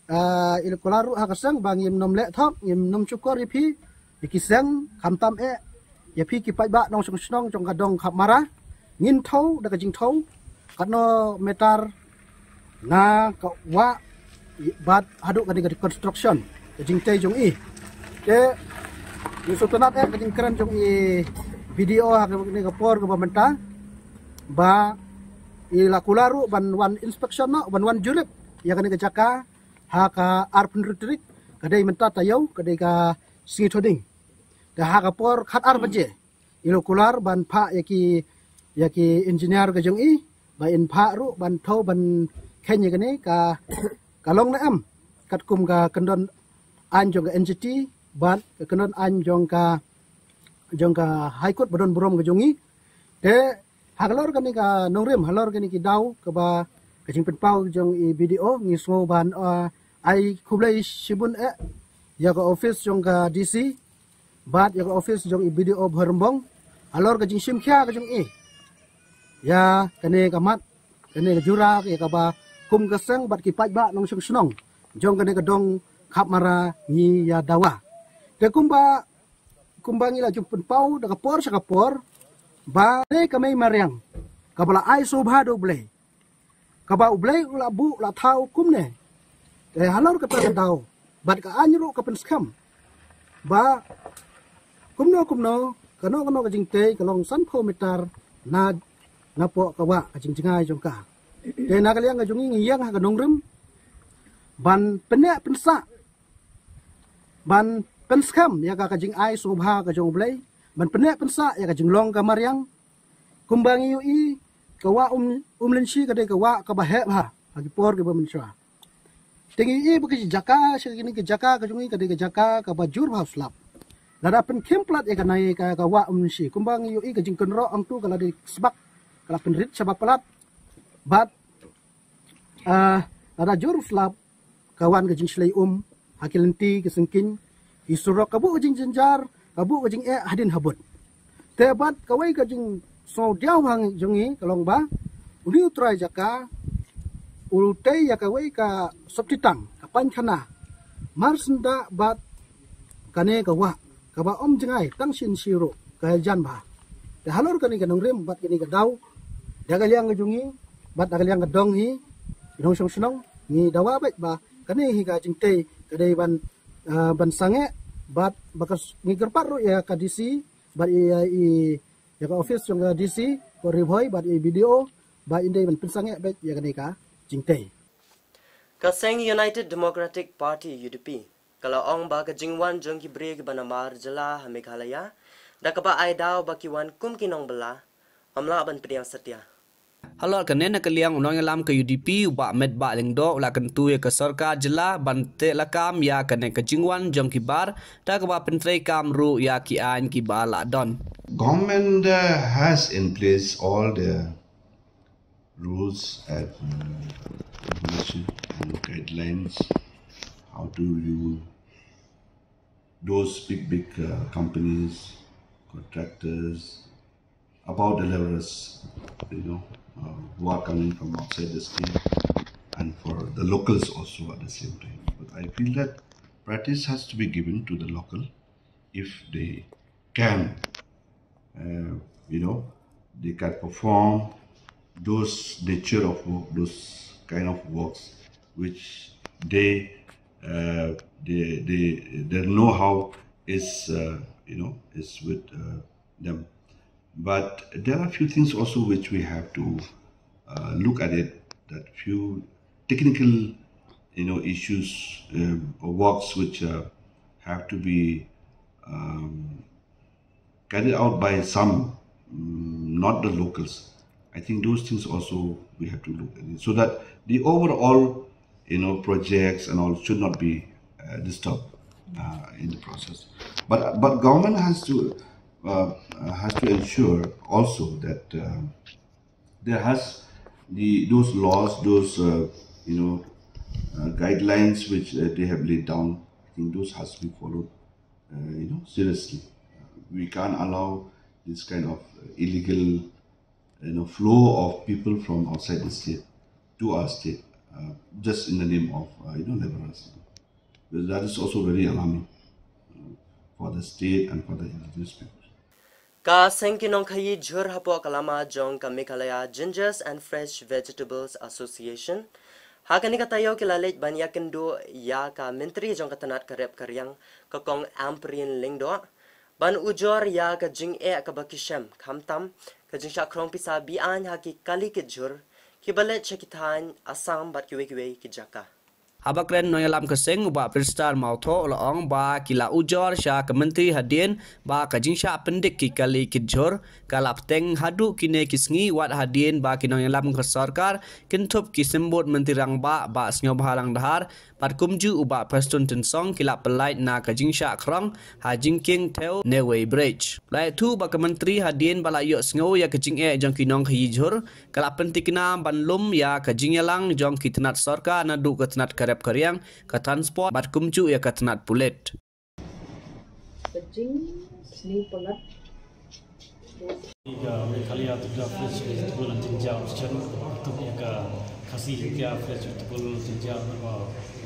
ah, i la kular ruh ha ka seng ba ngim nym leh thok, ngim nym shukor ïa phi, ïa ki seng, khamtam eh ïa phi ki paidbah nongshong shnong jong ka dong Khapmara. Ngin thew da ka jingthew katno meter na ka wah bad haduh kane ka construction, ka jingtei jong i. Te ngi sngewtynnat eh ka jingkren jong i B D O ha kane ka por kaba mynta, ba i la kular ruh ban wan inspection noh, ban wan jurip ïa kane ka jaka ha ka arphew hynriew tarik, ka dei mynta taïew, ka dei ka sngi Thohdieng. Te ha ka por khatar baje i la kular ban phah ïa ki, ïa ki engineer ka jong i ba in phah ruh ban thew ban kheiñ ïa kane ka, ka long ne em katkum ka kyndon aiñ jong ka N G T bad ka kyndon aiñ jong ka, jong ka High Court ba don burom ka jong i. Te ha ka lor kane ka nongrim, ha lor kane ki daw kaba ka jingpynpaw jong i B D O, ngi sngew ban, ah, ai khublei shibun eh ïa ka office jong ka D C bad ïa ka office jong i B D O Bhoirymbong ha lor ka jingshim khia ka jong i ïa kane ka mat, kane ka jura, ïa kaba kum ka seng bad ki paidbah nongshong shnong jong kane ka dong Khapmara ngi ïa dawa. Te kumba, kumba ngi la ju pynpaw da ka por sha ka por, ba ne ka mei mariang kaba la ai sngewbha da U Blei, kaba U Blei u la buh, u la thaw kumne. Te halor kata ka daw bad ka aiñ ruh ka pynskhem ba kumno kumno, kano kano ka jingtei ka long sanphew meter na, napoh ka wah, ka jingjngai jong ka. Te na ka liang ka jong ngi, ngi ïeng ha ka nongrim ban pynneh pynsah, ban pynskhem ïa ka, ka jingai sngewbha ka jong U Blei, ban pynneh pynsah ïa ka jinglong ka mariang. Kumba ngi ïohi, ka wah Um, Umlynshi ka dei ka wah kaba heh bha ha ki por kiba mynshuwa. Te ngi ïohi ba ka jaka, sha kine ki jaka ka jong ngi, ka dei ka jaka kaba jur bha u slap. Lada pynkhim palat ïa kane ka, ka wah Umlynshi, kumba ngi ïohi ka jingkynroh hangtu ka la dei sbak, ka la pynrit shaba palat. Bad, ah, lada jur u slap, ka wan ka jingshlei um ha ki lynti ki syngkien, ki surok, ka buh ka jingjynjar, ka buh ka jingeh hadien habud. Te bad kawei ka jingsngewdiaw ha jong ngi ka long ba une u trai jaka u tei ïa kawei ka sopti tang, ka paiñkhana, mar syndah bad kane ka wah kaba ym jngai tang shi inshi ruh, ka jan bha. Te halor kane ka nongrim bad kane ka daw, da ka liang ka jong ngi bad da ka liang ka dong hi, ki nongshong shnong, ngi dawa beit ba kane hi ka jingtei ka dei ban, ah, ban sangeh, bad ba ka s-, ngi kyrpad ruh ïa ka D C bad ïa i, ïa ka office jong ka D C ka Ri Bhoi bad i B D O ba in dei ban pynsangeh beit ïa kane ka jingtei. Ka seng United Democratic Party, U D P, Ka la ong ba ka jingwan jong ki briew kiba namar jylla ha Meghalaya da kaba ai daw ba ki wan kum ki nongbylla, ym lah ban pdiang satia. Halor kane na ka liang u nongïalam ka U D P u Bah Metbah Lyngdoh u la kyntu ïa ka sorkar jylla ban teh lakam ïa kane ka jingwan jong ki bar da kaba pyntreikam ruh ïa ki aiñ kiba la don. Government uh, has in place all the rules and uh, regulation and guidelines. How do you, those big, big uh, companies, contractors, about the laborers, you know, uh, who are coming from outside the state and for the locals also at the same time. But I feel that priorities has to be given to the local if they can, uh, you know, they can perform those nature of work, those kind of works which they, uh, they, they, their know-how is, uh, you know, is with uh, them. But there are a few things also which we have to uh, look at it, that few technical, you know, issues um, or works which uh, have to be um, carried out by some, mm, not the locals. I think those things also we have to look at it, so that the overall, you know, projects and all should not be uh, disturbed uh, in the process. But but government has to uh, has to ensure also that uh, there has the those laws, those uh, you know uh, guidelines which uh, they have laid down. I think those has to be followed, uh, you know, seriously. We can't allow this kind of uh, illegal, you know, flow of people from outside the state to our state, uh, just in the name of uh, you know, laborers. That is also very alarming uh, for the state and for the indigenous people. Ka seng ki nongkhaïi jhur hapoh ka lama jong ka Meghalaya Gingers and Fresh Vegetables Association ha kane ka taïew ki la leit ban ïakynduh ïa ka Myntri jong ka tnat ka rep ka riang, ka Kong Ampareen Lyngdoh, ban ujor ïa ka jingeh kaba ki shem, khamtam ka jingshah khrong pisa be-aiñ ha ki kali kit jhur kiba leit sha ki thaiñ Assam bad kiwei kiwei ki jaka. Haba kren nongïalam ka seng u Bah Prestone Mawthoh u la ong ba ki la ujor sha ka Myntri hadien ba ka jingshah pyndik ki kali kit jhur ka la bteng haduh kine ki sngi, wat hadien ba ki nongïalam ka sorkar kynthup ki symbud Myntri Rangbah Bah Sniawbhalang Dhar bad kumjuh u Bah Prestone Tynsong ki la pyllait na ka jingshah khrong ha Jingkieng Thew Neway Bridge. La ïathuh ba ka Myntri hadien ba la ïohsngew ïa ka jingeh jong ki nongkhaïi jhur ka la pynthikna ban lum ïa ka jingïalang jong ki tnat sorkar naduh ka tnat ka rep ka riang, ka transport bad kumjuh ïa ka tnat pulit. Ka jingsniew palat. Ka Meghalaya Tigda Fresh Vegetable and Ginger Association, kaba kyrteng ïa ka Khasi Jaintia Fresh Vegetable Ginger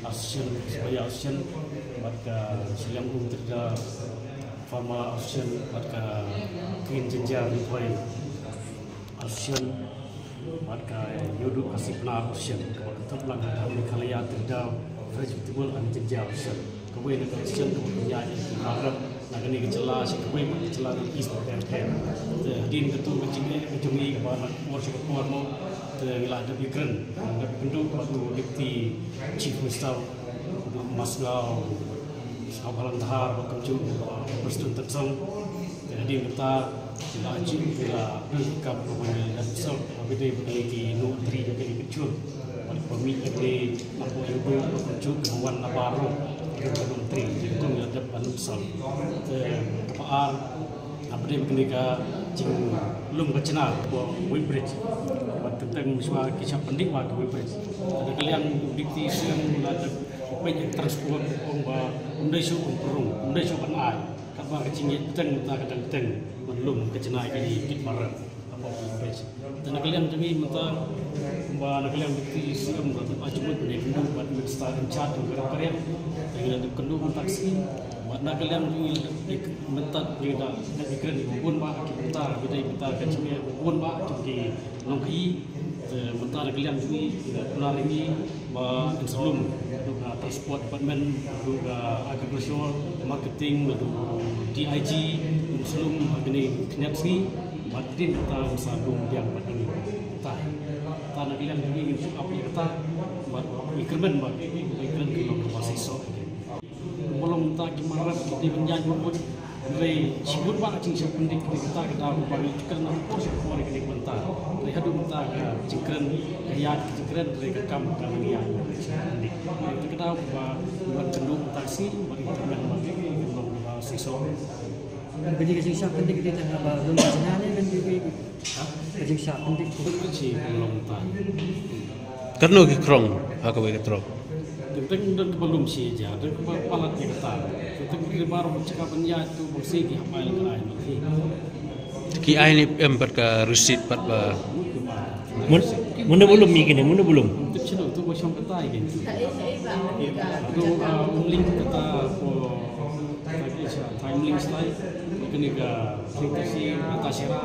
Association, Supplier Association, bad ka Shillong Umtigda Farmer Association, bad ka Green Ginger Employee Association, bad ka Ïewduh Khasi Pnar Association, kaba kynthup lang ka Meghalaya Tigda Fresh Vegetable and Ginger Association. Kawei na ka association kaba pynïaid ïa ki nongrep na kane ka jylla sha kawei pat ka jylla ka East Bengal. Te hadien kata ka jingeh ka jong ngi kaba na ka por sha ka por mo, te ngi la dep ïakren, ngi la dep ïakynduh bad u Deputy Chief Minister, u Bah Sniawbhalang Dhar, bad kumjuh u Bah Prestone Tynsong. Te hadien kata ngi la ju ngi la don ka kam kaba ngi la dep sop, kaba dei ba ngi ki nongtrei ïa kane ka jhur. Bad ba mih ïa kane na ka Ïewduh, bad kumjuh kiba wan na baroh ïa ka nongtrei. Te kumta ngi la dep ban sop. Te kaba ar, kaba dei ba kane ka jinglum ka jngai ka weighbridge. Bad teng teng mynshwa ki shah pyndik bad ka weighbridge. Te na ka liang u Deputy C M u la dep peit ïa ka transport, ong ba ym dei shuh ban pynrung, ym dei shuh ban ai. Katba ka jingïaid bteng mynta ka dang bteng ban lum ka jngai kane kit mar rep hapoh ka weighbridge. Te na ka liang jong ngi mynta, kumba na ka liang Deputy C M ruh la dep ai jingmut ban ïakynduh bad Minister in charge jong ka rep ka riang. Te ngi la dep kynduh mynta ka sngi. Bad na ka liang jong ngi la dep ïa mynta ngi la dep ïakren ïa ki bun bah ki bynta, ki dei bynta ka jingeh bun bah jong ki nongkhaïi. Te mynta na ka liang jong ngi, ngi la kular ïa ngi ba ngin sa lum, naduh ka Transport Department, naduh ka Agriculture, Marketing, naduh D I G, ngin sa lum ha kine ki khyndiat sngi, bad hadien kata ngin sa lum biang pat hangne. Te, te na ka liang jong ngi ngin shu ap ïa kata, bad ngi kyrmen ba, ba ngi kren ka long kaba seisoh. Ki mrad ki dei ban ïaid marbud. Hynrei shibun bah ka jingshah pyndik, hynrei kata ka daw ba ngi kren na ka por sha ka por ïa kane ka bynta. Hynrei haduh mynta ka jingkren, ka ïaid ka jingkren, hynrei ka kam ka nang ïaid ka jingshah pyndik. Hynrei kata ka daw ba ngi wan kynduh mynta ka sngi ba ngi kyrmen ba ngi kynduh ba shisha. Ka jingshah pyndik ka dei tang ba long ka jingshah ne, ka jingshah pyndik. Pyndik shi ka long mynta. Katno ki krong ha kawei ka tnat? Teng teng don kaba lum shi hajar, don kaba palat ïa kata. Teng teng ki bar ba jaka ban ïaid tu ba shi ki hap ai lyngngai noh hi. Ki ai ne em pat ka receipt pat ba? Mut ki bar. Mun, mun da ba lum ïa kine, mun da ba lum. Tip shi tu ba shong kata ïa kine. Tu, ah, um link kata ko, kata ki sa, time link slide. Kine ka, kine ka si, kata sera.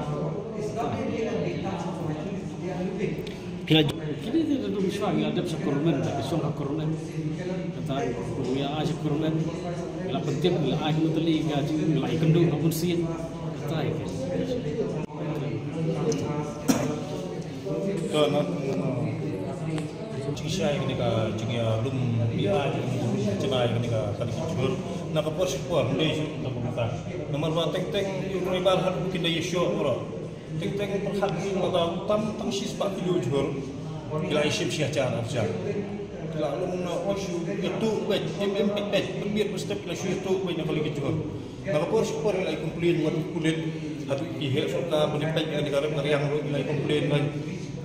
Phi la Kine te dum shuwa ngi la dep sha Kurmen, te ka shong ha Kurmen. Kata ngi ïa ai sha Kurmen. Ngi la pyntip, ngi la ai kumta lei ka jing, ngi la ïakynduh ka bun sien. Kata ïa ke. To na jingshisha ïa kane ka jingïalum ïa jingïalum jingïalum ïa kane ka, kane ka jhur. Na ka por sha ka por, ndei shu na ka por mynta. Namar ba teng teng ïa u driver haduh kin da ïashoh baroh. Teng teng pyrkhat ïa lada tam tang shispah kilo jhur. Ki la ïashim shi hajar, hajar. Ki la lum na, oh, shu ïa tu beit, em em beit beit, pynmiat pynstep ki la shu ïa tu beit na kali ki jhur. Na ka por sha ka por ki la ïa complain wat ki pulit, haduh ki heh sorkar ban ïa peit ïa kane ka rep ka riang ruh ki la ïa complain beit.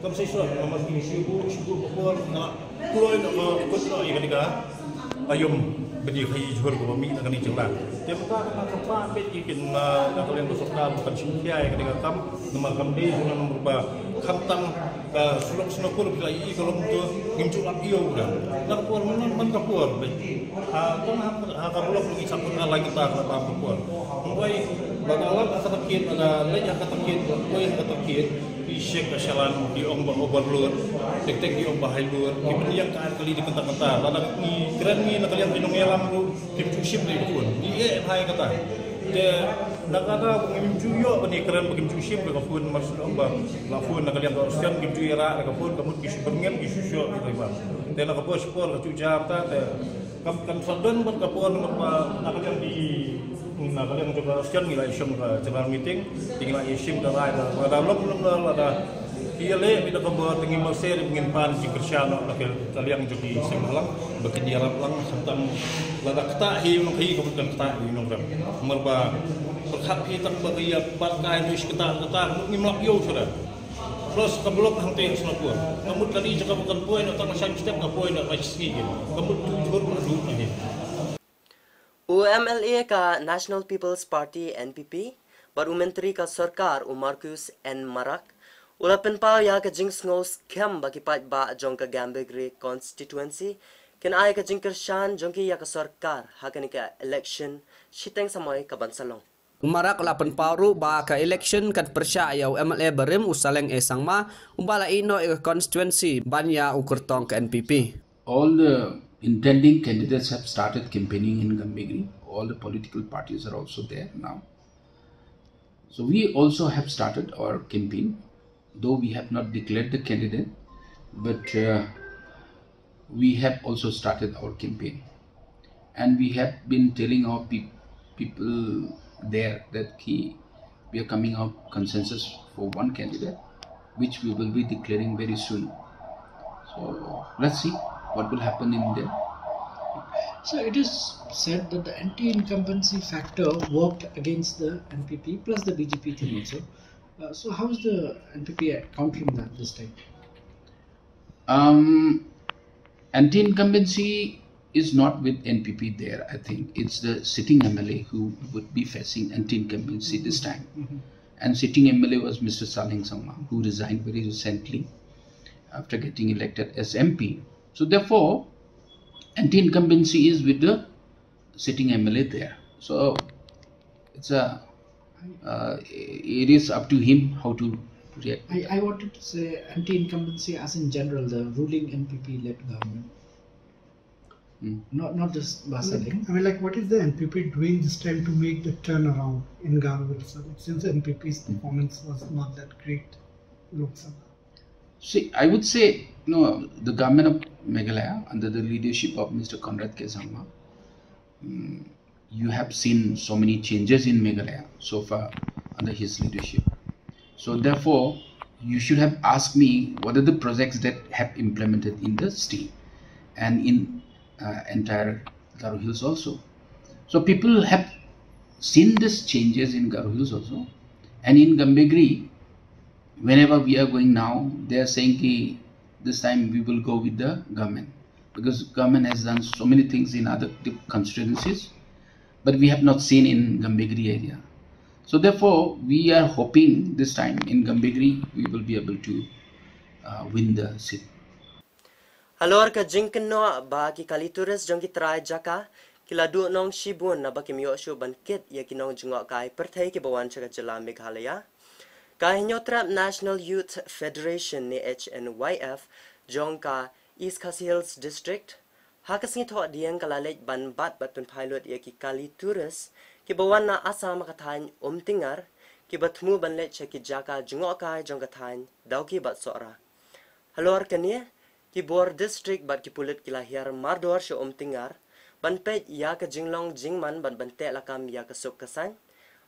Kam sei shuh, namar ki shu buh, shu buh ka por, na kloi na ka kut na ïa kane ka aïom ban ïa khaïi jhur kaba mih na kane ka jylla. Te mynta ka na kyrpad beit ïa ki na, na ka liang ka sorkar ba kan shim khia ïa kane ka kam, namar kam dei jong ngi namar ba khamtam ka surok Sonapur phi la ïohi ka long to ngim ju lap ïoh ruh. Na ka por mynno man ka por beit. Ha, tang ha, ha ka block ngi sah pynlait kita ka tam ka por. Hynrei ba ka lap ha ka target, ba ka leit ha ka target, ba ka poi ha ka target. Ki check ka challan, ki ong ba overload, tek tek ki ong ba high load, ki pynïeng ka ar kali da kynta kynta. Lada ngi kren ngi na ka liang ki nongïalam ruh, kim ju shim ïa ka phone. Ngi eh bha ïa kata. Te na kata ba ngim ju ïoh ban ïakren ba kim ju shim ïa ka phone, mar shu ong ba la phone na ka liang ka option, kim ju ïarah ïa ka phone, ka mut ki shu byrngem, ki shu shoh ïa ka driver. Te na ka por sha ka por ka ju jam ta, te Kam, kan sa don bad ka por namar ba na ka liang ki, na ka liang jong ka station ngi la ïashim ka general meeting, te ngi la ïashim ka rai ba lada long lada ki ïaleh bad ka bor te ngin mar seh ngin pan jingkyrshan noh na ka liang jong ki seng bhalang ba kin ïarap lang khamtam lada ktah hi nong hi ka bun kan ktah hi nong rem. Namar ba pyrkhat hi tang ba ka ïa pat kai nus ktah ktah ngim lap ïoh shuh. Plus ka block hangtei ha Sonapur. Ka mut kane jaka ba kan poi na tang shiphew step ka poi na lai sngi. Ka mut tu jhur ba du na hi. U M L A ka National People's Party, N P P, bad u Myntri ka Sorkar u Marcuise N Marak u la pynpaw ïa ka jingsngew skhem ba ki paidbah jong ka Gambegre constituency kin ai ka jingkyrshan jong ki ïa ka sorkar ha kane ka election shiteng samoi ka ban sa long. U Marak u la pynpaw ruh ba ka election kan pyrshah ïa u M L A barim u Saleng A Sangma uba la ïehnoh ïa ka constituency ban ïa u kyrtong ka N P P. All the intending candidates have started campaigning in Gambegre. All the political parties are also there now. So we also have started our campaign, though we have not declared the candidate, but uh, we have also started our campaign. And we have been telling our peop- people there that ki, we are coming out consensus for one candidate, which we will be declaring very soon. So let's see what will happen in there. So it is said that the anti-incumbency factor worked against the N P P plus the B J P thing also. Uh, so how is the N P P countering that this time? Um, anti-incumbency is not with N P P there. I think it's the sitting M L A who would be facing anti-incumbency this time. And sitting M L A was Mister Saleng Sangma, who resigned very recently after getting elected as M P. So therefore, anti-incumbency is with the sitting M L A there. So it's a, uh, it is up to him how to react. I, I wanted to say anti-incumbency as in general, the ruling N P P-led government. Mm. Not, not just Basaling. I mean, like, what is the N P P doing this time to make the turnaround in Garo Hills? It seems the N P P's performance was not that great in Lok Sabha. See, I would say, you know, the government of Meghalaya under the leadership of Mister Conrad K Sangma, mm, You have seen so many changes in Meghalaya so far under his leadership. So therefore, you should have asked me what are the projects that have implemented in the state and in uh, entire Garo Hills also. So people have seen these changes in Garo Hills also. And in Gambegre, whenever we are going now, they are saying ki this time we will go with the government, because government has done so many things in other di- constituencies, but we have not seen in Gambegre area. So therefore, we are hoping this time in Gambegre we will be able to uh, win the seat. Halor ka jingkynnoh ba ki kali tourist jong ki trai jaka ki la duh nong shibun naba kim ïoh shuh ban kit ïa ki nong jngohkai pyrthei kiba wan sha ka jylla Meghalaya, ka Hynñiewtrep National Youth Federation ne H N Y F jong ka East Khasi Hills District ha ka sngi Thohdieng ka la leit ban bat bad pynphai lut ïa ki kali tourist kiba wan na Assam ha ka thaiñ Umtyngar, kiba thmu ban leit sha ki jaka jngohkai jong ka thaiñ Dawki bad Sohra. Halor kane, ki bor district bad ki pulit ki la hiar mardor sha Umtyngar ban peit ïa ka jinglong jingman bad ban teh lakam ïa ka suk ka saiñ,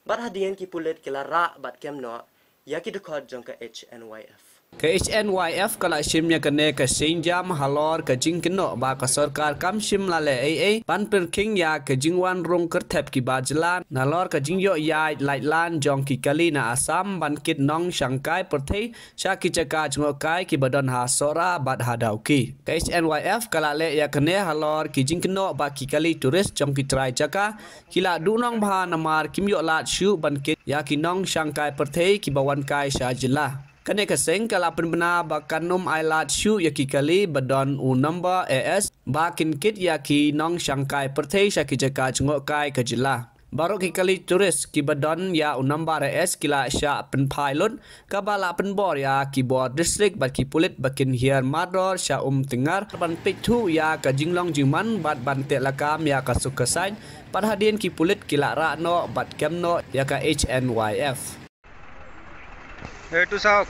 bad hadien ki pulit ki la rah bad kem noh ïa ki dkhot jong ka H N Y F. Ka H N Y F ka la shim ïa kane ka sienjam halor ka jingkynnoh ba ka sorkar kam shym la leh ei ei ban pyrkhing ïa ka jingwan rung kyrthep ki bar jylla nalor ka jingïoh ïaid laitlan jong ki kali na Assam ban kit nongshangkai pyrthei sha ki jaka jngohkai kiba don ha Sohra bad ha Dawki. Ka H N Y F ka la leh ïa kane halor ki jingkynnoh ba ki kali tourist jong ki trai jaka ki la duhnong bha namar kim ïoh lad shuh ban kit ïa ki nongshangkai pyrthei kiba wan kai sha jylla. Kane ka seng ka la pynbna ba kan ym ailad shuh ïa ki kali ba don u nombar A S ba kin kit ïa ki nongshangkai pyrthei sha ki jaka jngohkai ka jylla. Baroh ki kali tourist kiba don ïa u nombar A S ki la shah pynphai lut, kaba la pynbor ïa ki bor district bad ki pulit ba kin hiar mardor sha Umtyngar ban peit thuh ïa ka jinglong jingman bad ban teh lakam ïa ka suk ka saiñ, bad hadien ki pulit ki la rah noh bad kem noh ïa ka H N Y F. এইটো চাওক,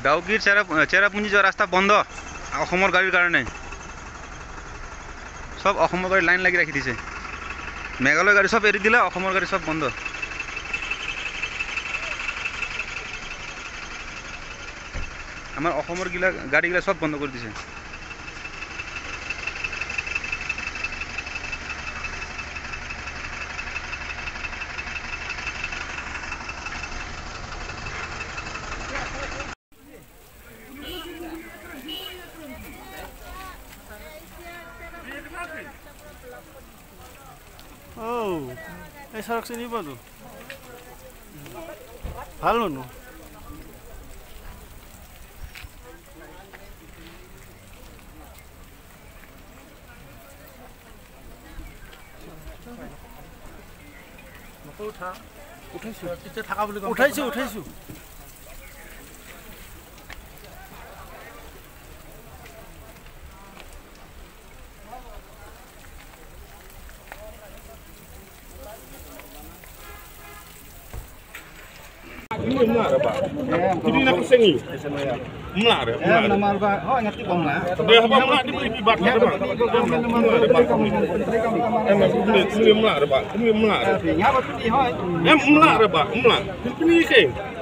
ডাউকিৰ চেৰাপ চেৰাপুঞ্জী যোৱা ৰাস্তা বন্ধ অসমৰ গাড়ীৰ কাৰণে। চব অসমৰ গাড়ী লাইন লাগি ৰাখি দিছে। মেঘালয় গাড়ী চব এৰি দিলে, অসমৰ গাড়ী চব বন্ধ। আমাৰ অসমৰ গিলা গাড়ীগিলা চব বন্ধ কৰি দিছে। Oh, eh, sarak sini ba tu? Halo no. উঠাইছো, উঠাইছো। Mla re, mla re. Mla re, mla re. Dei haba mla dei ba ipi bat re ba. Mla re ba. Em, mla re ba. Mla re. Em, mla re ba. Mla. Pynpni ke.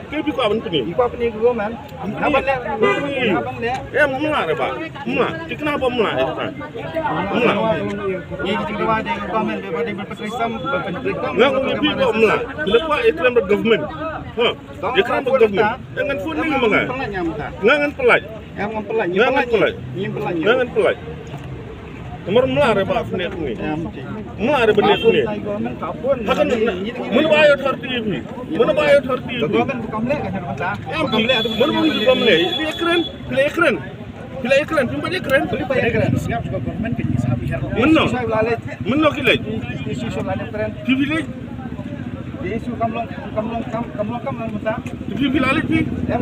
Ke bi kwah pynpni. Kwah pynpni ke government. Pynpni. Em, mla re ba. Mla. Tikna ba mla re ba. Mla. Nga ong ïa phi ba mla. Phi la kwah ïa kren bad government. Ha. Ïa kren bad government. Ngan phone ni ma nga. Nga ngan pynlait. Nga ngan pynlait. Nga ngan pynlait. Namar mla re ba phi ne phi ne. Mla re ba ne phi ne. Ha kan mano ba ai authority phi. Mano ba ai authority phi. Em phi. Mano ba phi kam le. Phi le kren. Phi le kren. Phi le kren. Phi ba le kren. Mynno. Mynno ki leit. Phi phi leit. Phi phi la leit phi. Em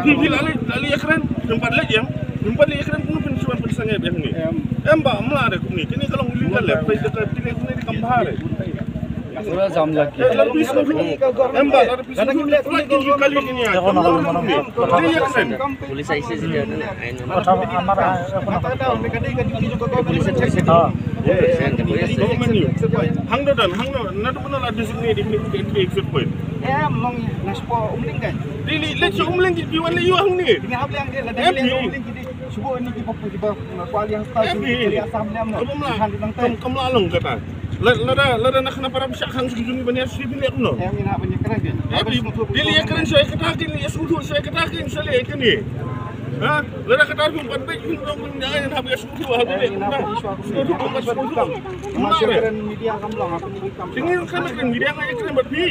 phi phi la leit la leit ïa kren. Phi pat leit ïa. Phi pat leit ïa kren. Phi pat leit ïa kren. Em ba mla re kumne. Kine ka long illegal le. Phi ka kine kumne di kam bha re. Pura jam lagi. Em ba, lada phi sngewthuh, lada phi sngewthuh, kali kini ya. Em, kali kini ya. Police aise se jana na, ain. Kotha amar, ah, police aise. Ha. Government ni. Hang da dan, hang da, na da puna la designate, designate exit point. Em, long na spo Umling kan. Dili, le chu Umling ki wan le yu hang ni. Dinga hap le hang ni, la dili Umling ki di. Subo ni ki pop ki ba, kuali yang style ki, kuali Assam ni am na. Kam, kam la long kata. La, lada, lada na khana para bishak khang sum jung ban ïa sri bin ïa kumno. Em, ïa na ban ïa kren kan. Em, dili ïa kren sha kata kin, ïa sngewthuh sha kata kin, sha le kane. Ha? Lada kata phi ban beit phi ban ïa na ban ïa sngewthuh ha beit. Sngewthuh kumno sngewthuh. Kumno re. Kren media kam long, apa ni kam. Sini kan kren media nga ïa kren bad phi.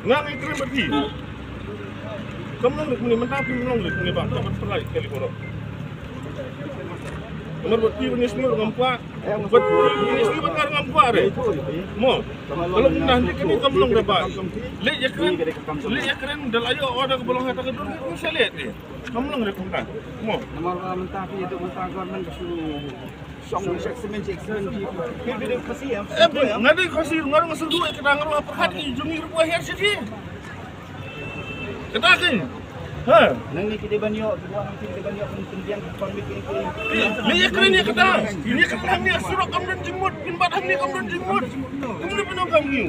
Nga ïa kren bad phi. Kam long rit mini mynta phi long rit mini ba ka ban pynlait kali boro. Namar bad phi ban ïasngew ngam kwah. Bad phi ban ïasngew bad ngam kwah re. Mo. Kalau mynta hynrei kane kam long re ba. Leh ïakren, leh ïakren da la ïoh order ka ba long ha ta ka dur ngi sa leh te. Kam long re kumta. Mo. Namar ba mynta phi ïa duk mynta government ka shu shong shek semen shek semen phi. Phi phi duk Khasi em. Eh, nga dei Khasi, nga rung sngewthuh ïa kata, nga rung pyrkhat ïa jong ngi ruh ba hiar shiti. Kata keiñ. Ha. Nangne ki dei ban ïoh, ki dei ban ïoh pynbiang ki permit ki. Leh ïakren ïa kata. Ïa kata hangne surok kam don jingmut, pynbat hangne kam don jingmut. Kumno pyndonkam ngi.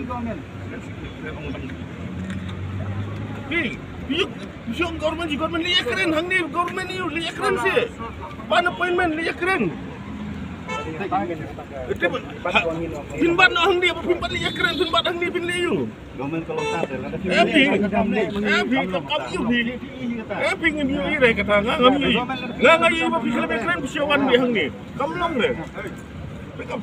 Phi, phi ïoh, phi ïoh government, government leh ïakren hangne, government ïoh leh ïakren se. Ban appointment leh ïakren. Pynbat noh hangne, pynbat leh ïakren, pynbat hangne pynleh ïoh. Government ka long ta de, lada phi Eh, phi. Eh, phi, kam, kam, ïoh, phi. Eh, phi, ngim ïoh, ïoh, re, kata, nga, ngam ïoh. Nga, nga, ïoh, ba phi, khlem, khlem, phi, wan, ïoh, hangne. Kam long, re. Kam.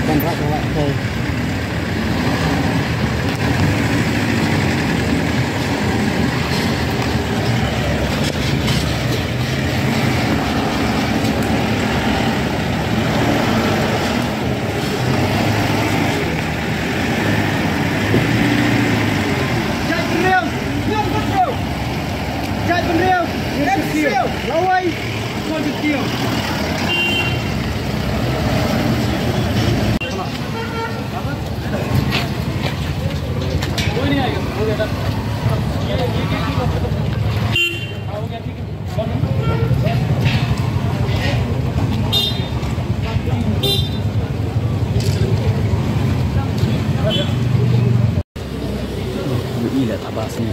Kan rak, rak, rak. Jait bynriew, ïoh bynriew. Jait bynriew, ïoh bynriew. Lawei. Ila tabas ni.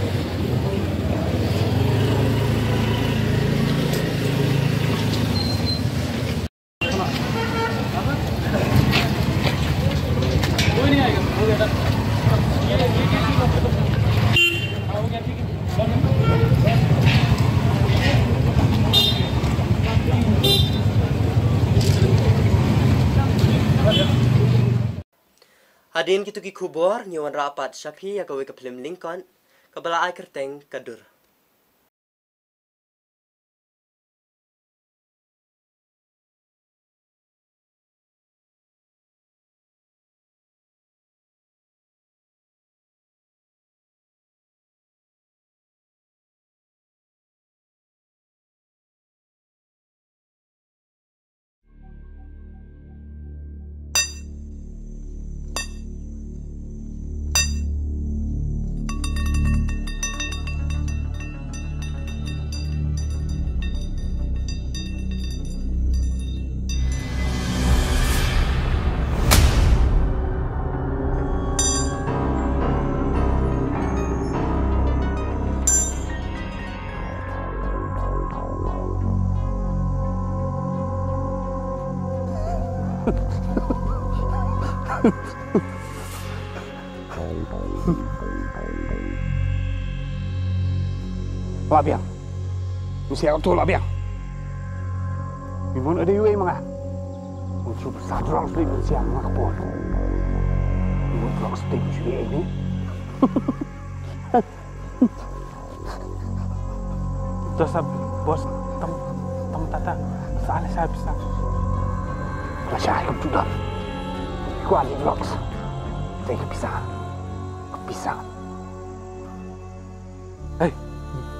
Hadien kito ki khubor, ngi wanrah pat sha phi ïa kawei ka phlim lyngkot kaba la ai kyrteng Ka Dur. Lah biang. Mesti aku tu lah biang. Mimon ada yui manga. Untuk besar terus beli mesti aku nak pun. Mimon terus beli mesti ini. Dosa bos tam tam tata sale sa bisa. Rasha kum tuda. Kuali vlogs. Saya bisa. Bisa. Hey.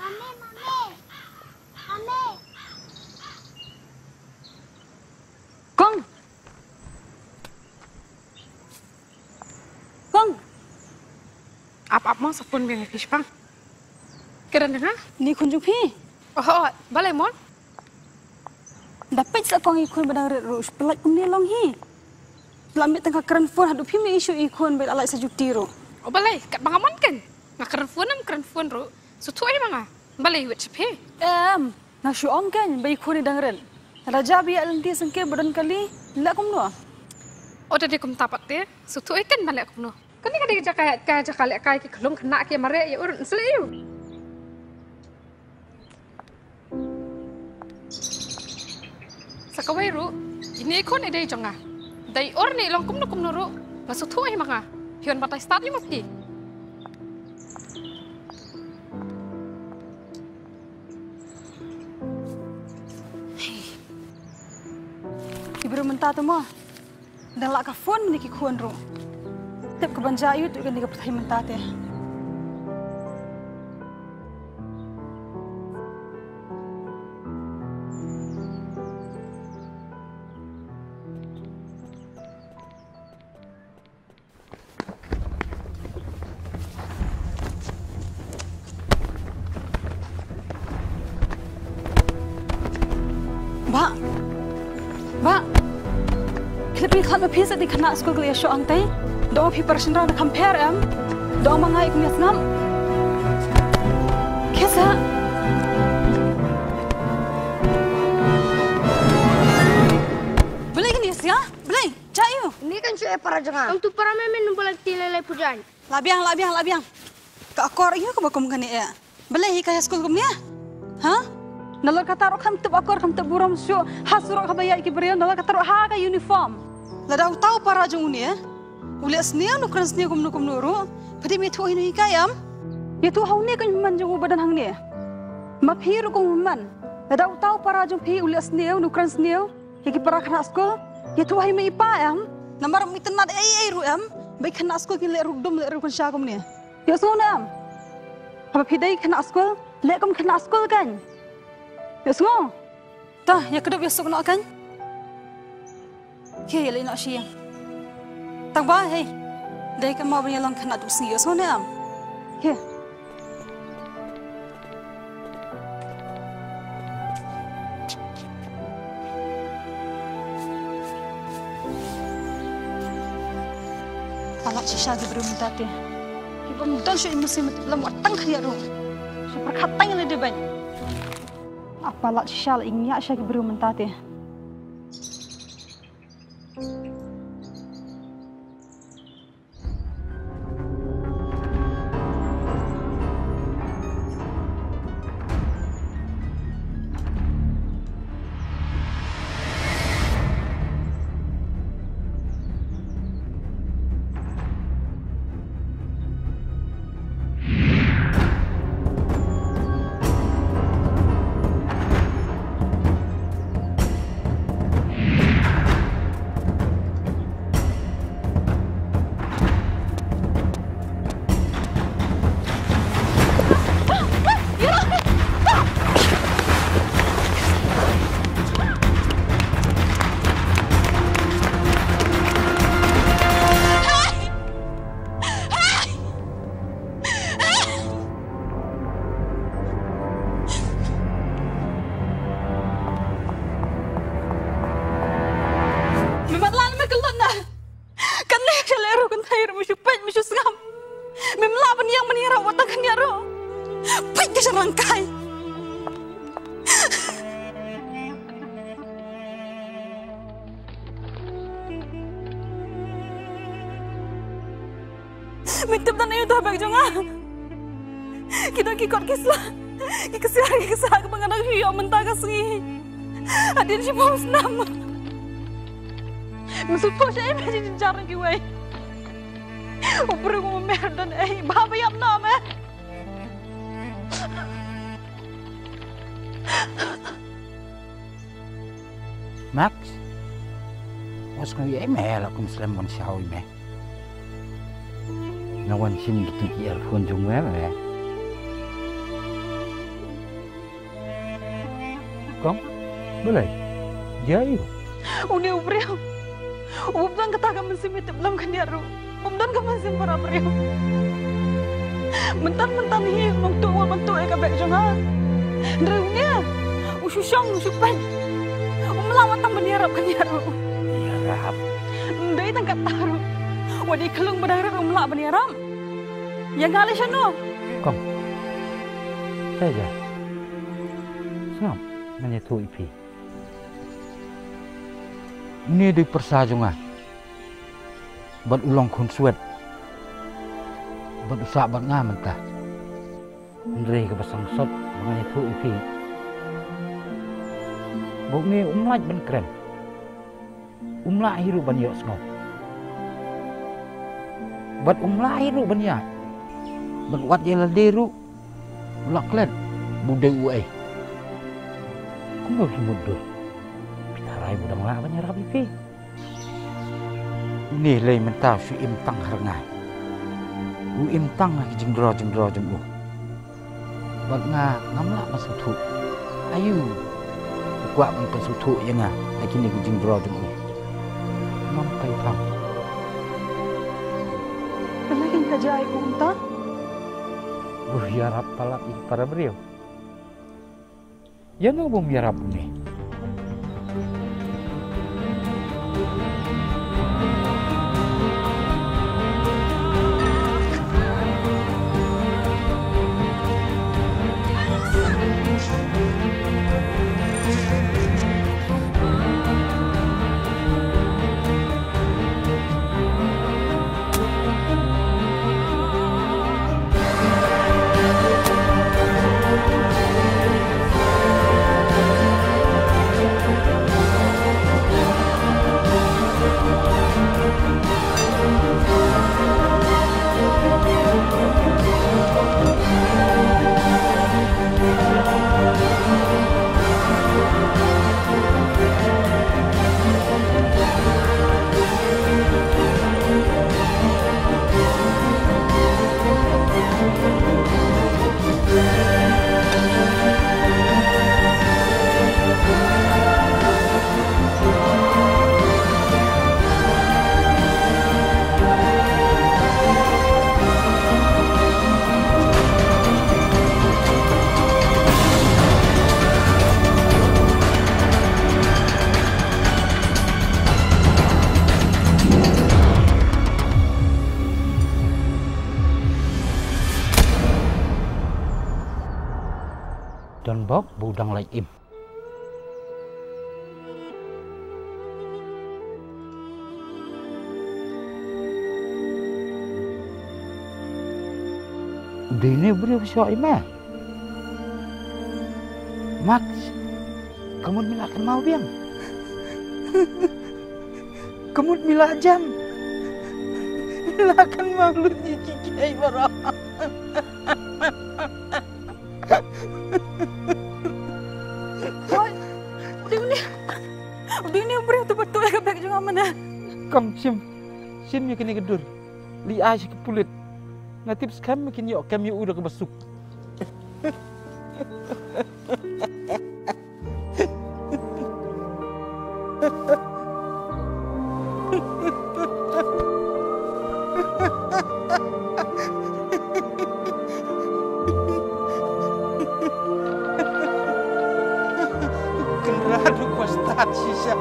Mami, mami. Mami. Kong. Kong. Ap ap mo, sa phone biang ïa phi shipang. Kren nga? Ni khun jong phi. Oh, oh, balei mon? Da peit sa kong i khun ba dang rit ruh, shu pynlait kumne long hi. La mih tang ka kren phone haduh phim ïohi shuh i khun ba la lait sa juti ruh. O balei, katba nga mon kein. Nga kren phone, em kren phone ruh. Sngewthuh hi ma nga. Balei wit sha phi. Em, nga shu ong kein ba i khun i dang rit. Lada jia ba ïaid lynti sngewbha ba don kali, leh kumno? O da dei kumta pat te, sngewthuh hi kein ban leh kumno. Kane ka dei ka jaka, ka jaka lehkai ki khyllung khynnah ki mareh ïa u rit sliu. Sa kawei ruh, ine i khun i dei jong nga. Da i ur ne i long kumno kumno ruh, nga sngewthuh hi ma nga. Phi wan batai stad ïa ma phi. Ki briew mynta te mo. Dang lah ka phone mynne ki khun ruh. Tip ka ban jia ïa u tuh kane ka pyrthei mynta te. Bah. Bah. Khlip ïa khlad ma phi sa dei khynnah skul ka la ïa shoh hangtai. Dei phi para shynrang da kham pher em. Dei ma nga ïa kum ïa sngap. Khie sa. Balei kane ïa sngap? Balei? Jia ïa u. Ni kan shu e para jong nga. Ang tu para me men nang bala ti lei lei pujan. La biang, la biang, la biang. Ka akor ïa kaba kum kane ïa. Balei hi ka ïa skul kumne? Ha? Nalor kata ruh kham tip akor, kham tip burom shuh. Ha surok haba ïaid ki briew, nalor kata ruh ha ka uniform. Lada uta u para jong une u leh sniew, u kren sniew kumno kumno ruh, phi dei me ïathuh hi ne hi ka em? Ïathuh ha une ka man jong u ba don hangne. Ma phi ruh kum man. Lada uta u para jong phi u leh sniew, u kren sniew ïa ki para khynnah skul, ïathuh ha i mei i pa em? Namar ym itynnad ei ei ruh em ba i khynnah skul kin leh ruh dum, leh ruh kynsha kumne. Ïohsngew ne em? Haba phi dei khynnah skul, leh kum khynnah skul kan. Ïohsngew? Ta, ïa kdup ïa suk noh kan. Khie ïa leit noh sha ïing. Tang ba hei. Dei ka mawbyn ïa long khynnah duh sngi, ïohsngew ne em? Khie. Palat shisha ki briew mynta te. Ki bym don shuh i mynsiem, lam wat tang khyndiat ruh. Shu pyrkhat tang ïa lade bad. A palat shisha la ïngiah sha ki briew mynta te. Peit ka sha rangkai. Me tip da aïu uta u bek jong nga? Ki don ki kot ki sla, ki ksiar ki ksiar kaba nga dang shu ïoh mynta ka sngi. Hadien shiphew snem. Me sngewthuh shaei me jynjar kiwei? U briew u mer don ei, bha ba ïap noh me. Max, wat sngew ïa me la kum slem ban shaw ïa me. Nga wan shim kito ki earphone jong me me. Kong, balei? Jia aïu? Une u briew u bym don kata ka mynsiem ïatip lem khyndiat ruh. Bym don ka mynsiem para briew. Mynta mynta hi u nongtuh u wan ban tuh ïa ka bek jong nga. Hynrei une u shu shong u shu peit. Um lah wat tang ban ïarap khyndiat ruh. Ïarap? Ym dei tang katta ruh. Wat dei khlung ba dang rit um lah ban ïarap. Ïa nga lei shano? Kong. Shaei jia? Sngap, ngan ïathuh ïa phi. Une dei u pyrsa jong nga. Bad u long khun swet. Bad u sah bad nga mynta. Hynrei kaba sangsot ba ngan ïathuh ïa phi, ba une um lah ban kren. Um lah hi ruh ban ïohsngew. Bad um lah hi ruh ban ïaid. Bad wat ïa lade ruh u la klet ba u dei uei. Kumno phi mutdur? Phi tharai ba u dang lah ban ïarap ïa phi? Une lei mynta u shu im tang ha rngai. U im tang ha ki jingdro jingdro jong u. Bad nga ngam lah ban sngewthuh. Aïu u kwah ban pynsngewthuh ïa nga na kine ki jingdro jong u? Ngam kai phang. Balei kein ka jia ïa u kumta? U ïarap palat ïa ki para briew. Ïa nga bym ïarap une. Don bok ba u dang lait im. Dei ne u briew ba shu ïoh ïa me? Max, ka mut me la kynmaw biang? Ka mut me la jan? Me la kynmaw lut ïa ki kiei baroh? Hooid, u dei une, u dei une u briew uta ba tuh ïa ka bek jong nga mynne. Kam shim, shim ïa kane ka dur. Leit ai sha ki pulit. Nga tip skhem ba kin ïoh kem ïa u da kaba suk. Kynrad ruh ka stad shisha.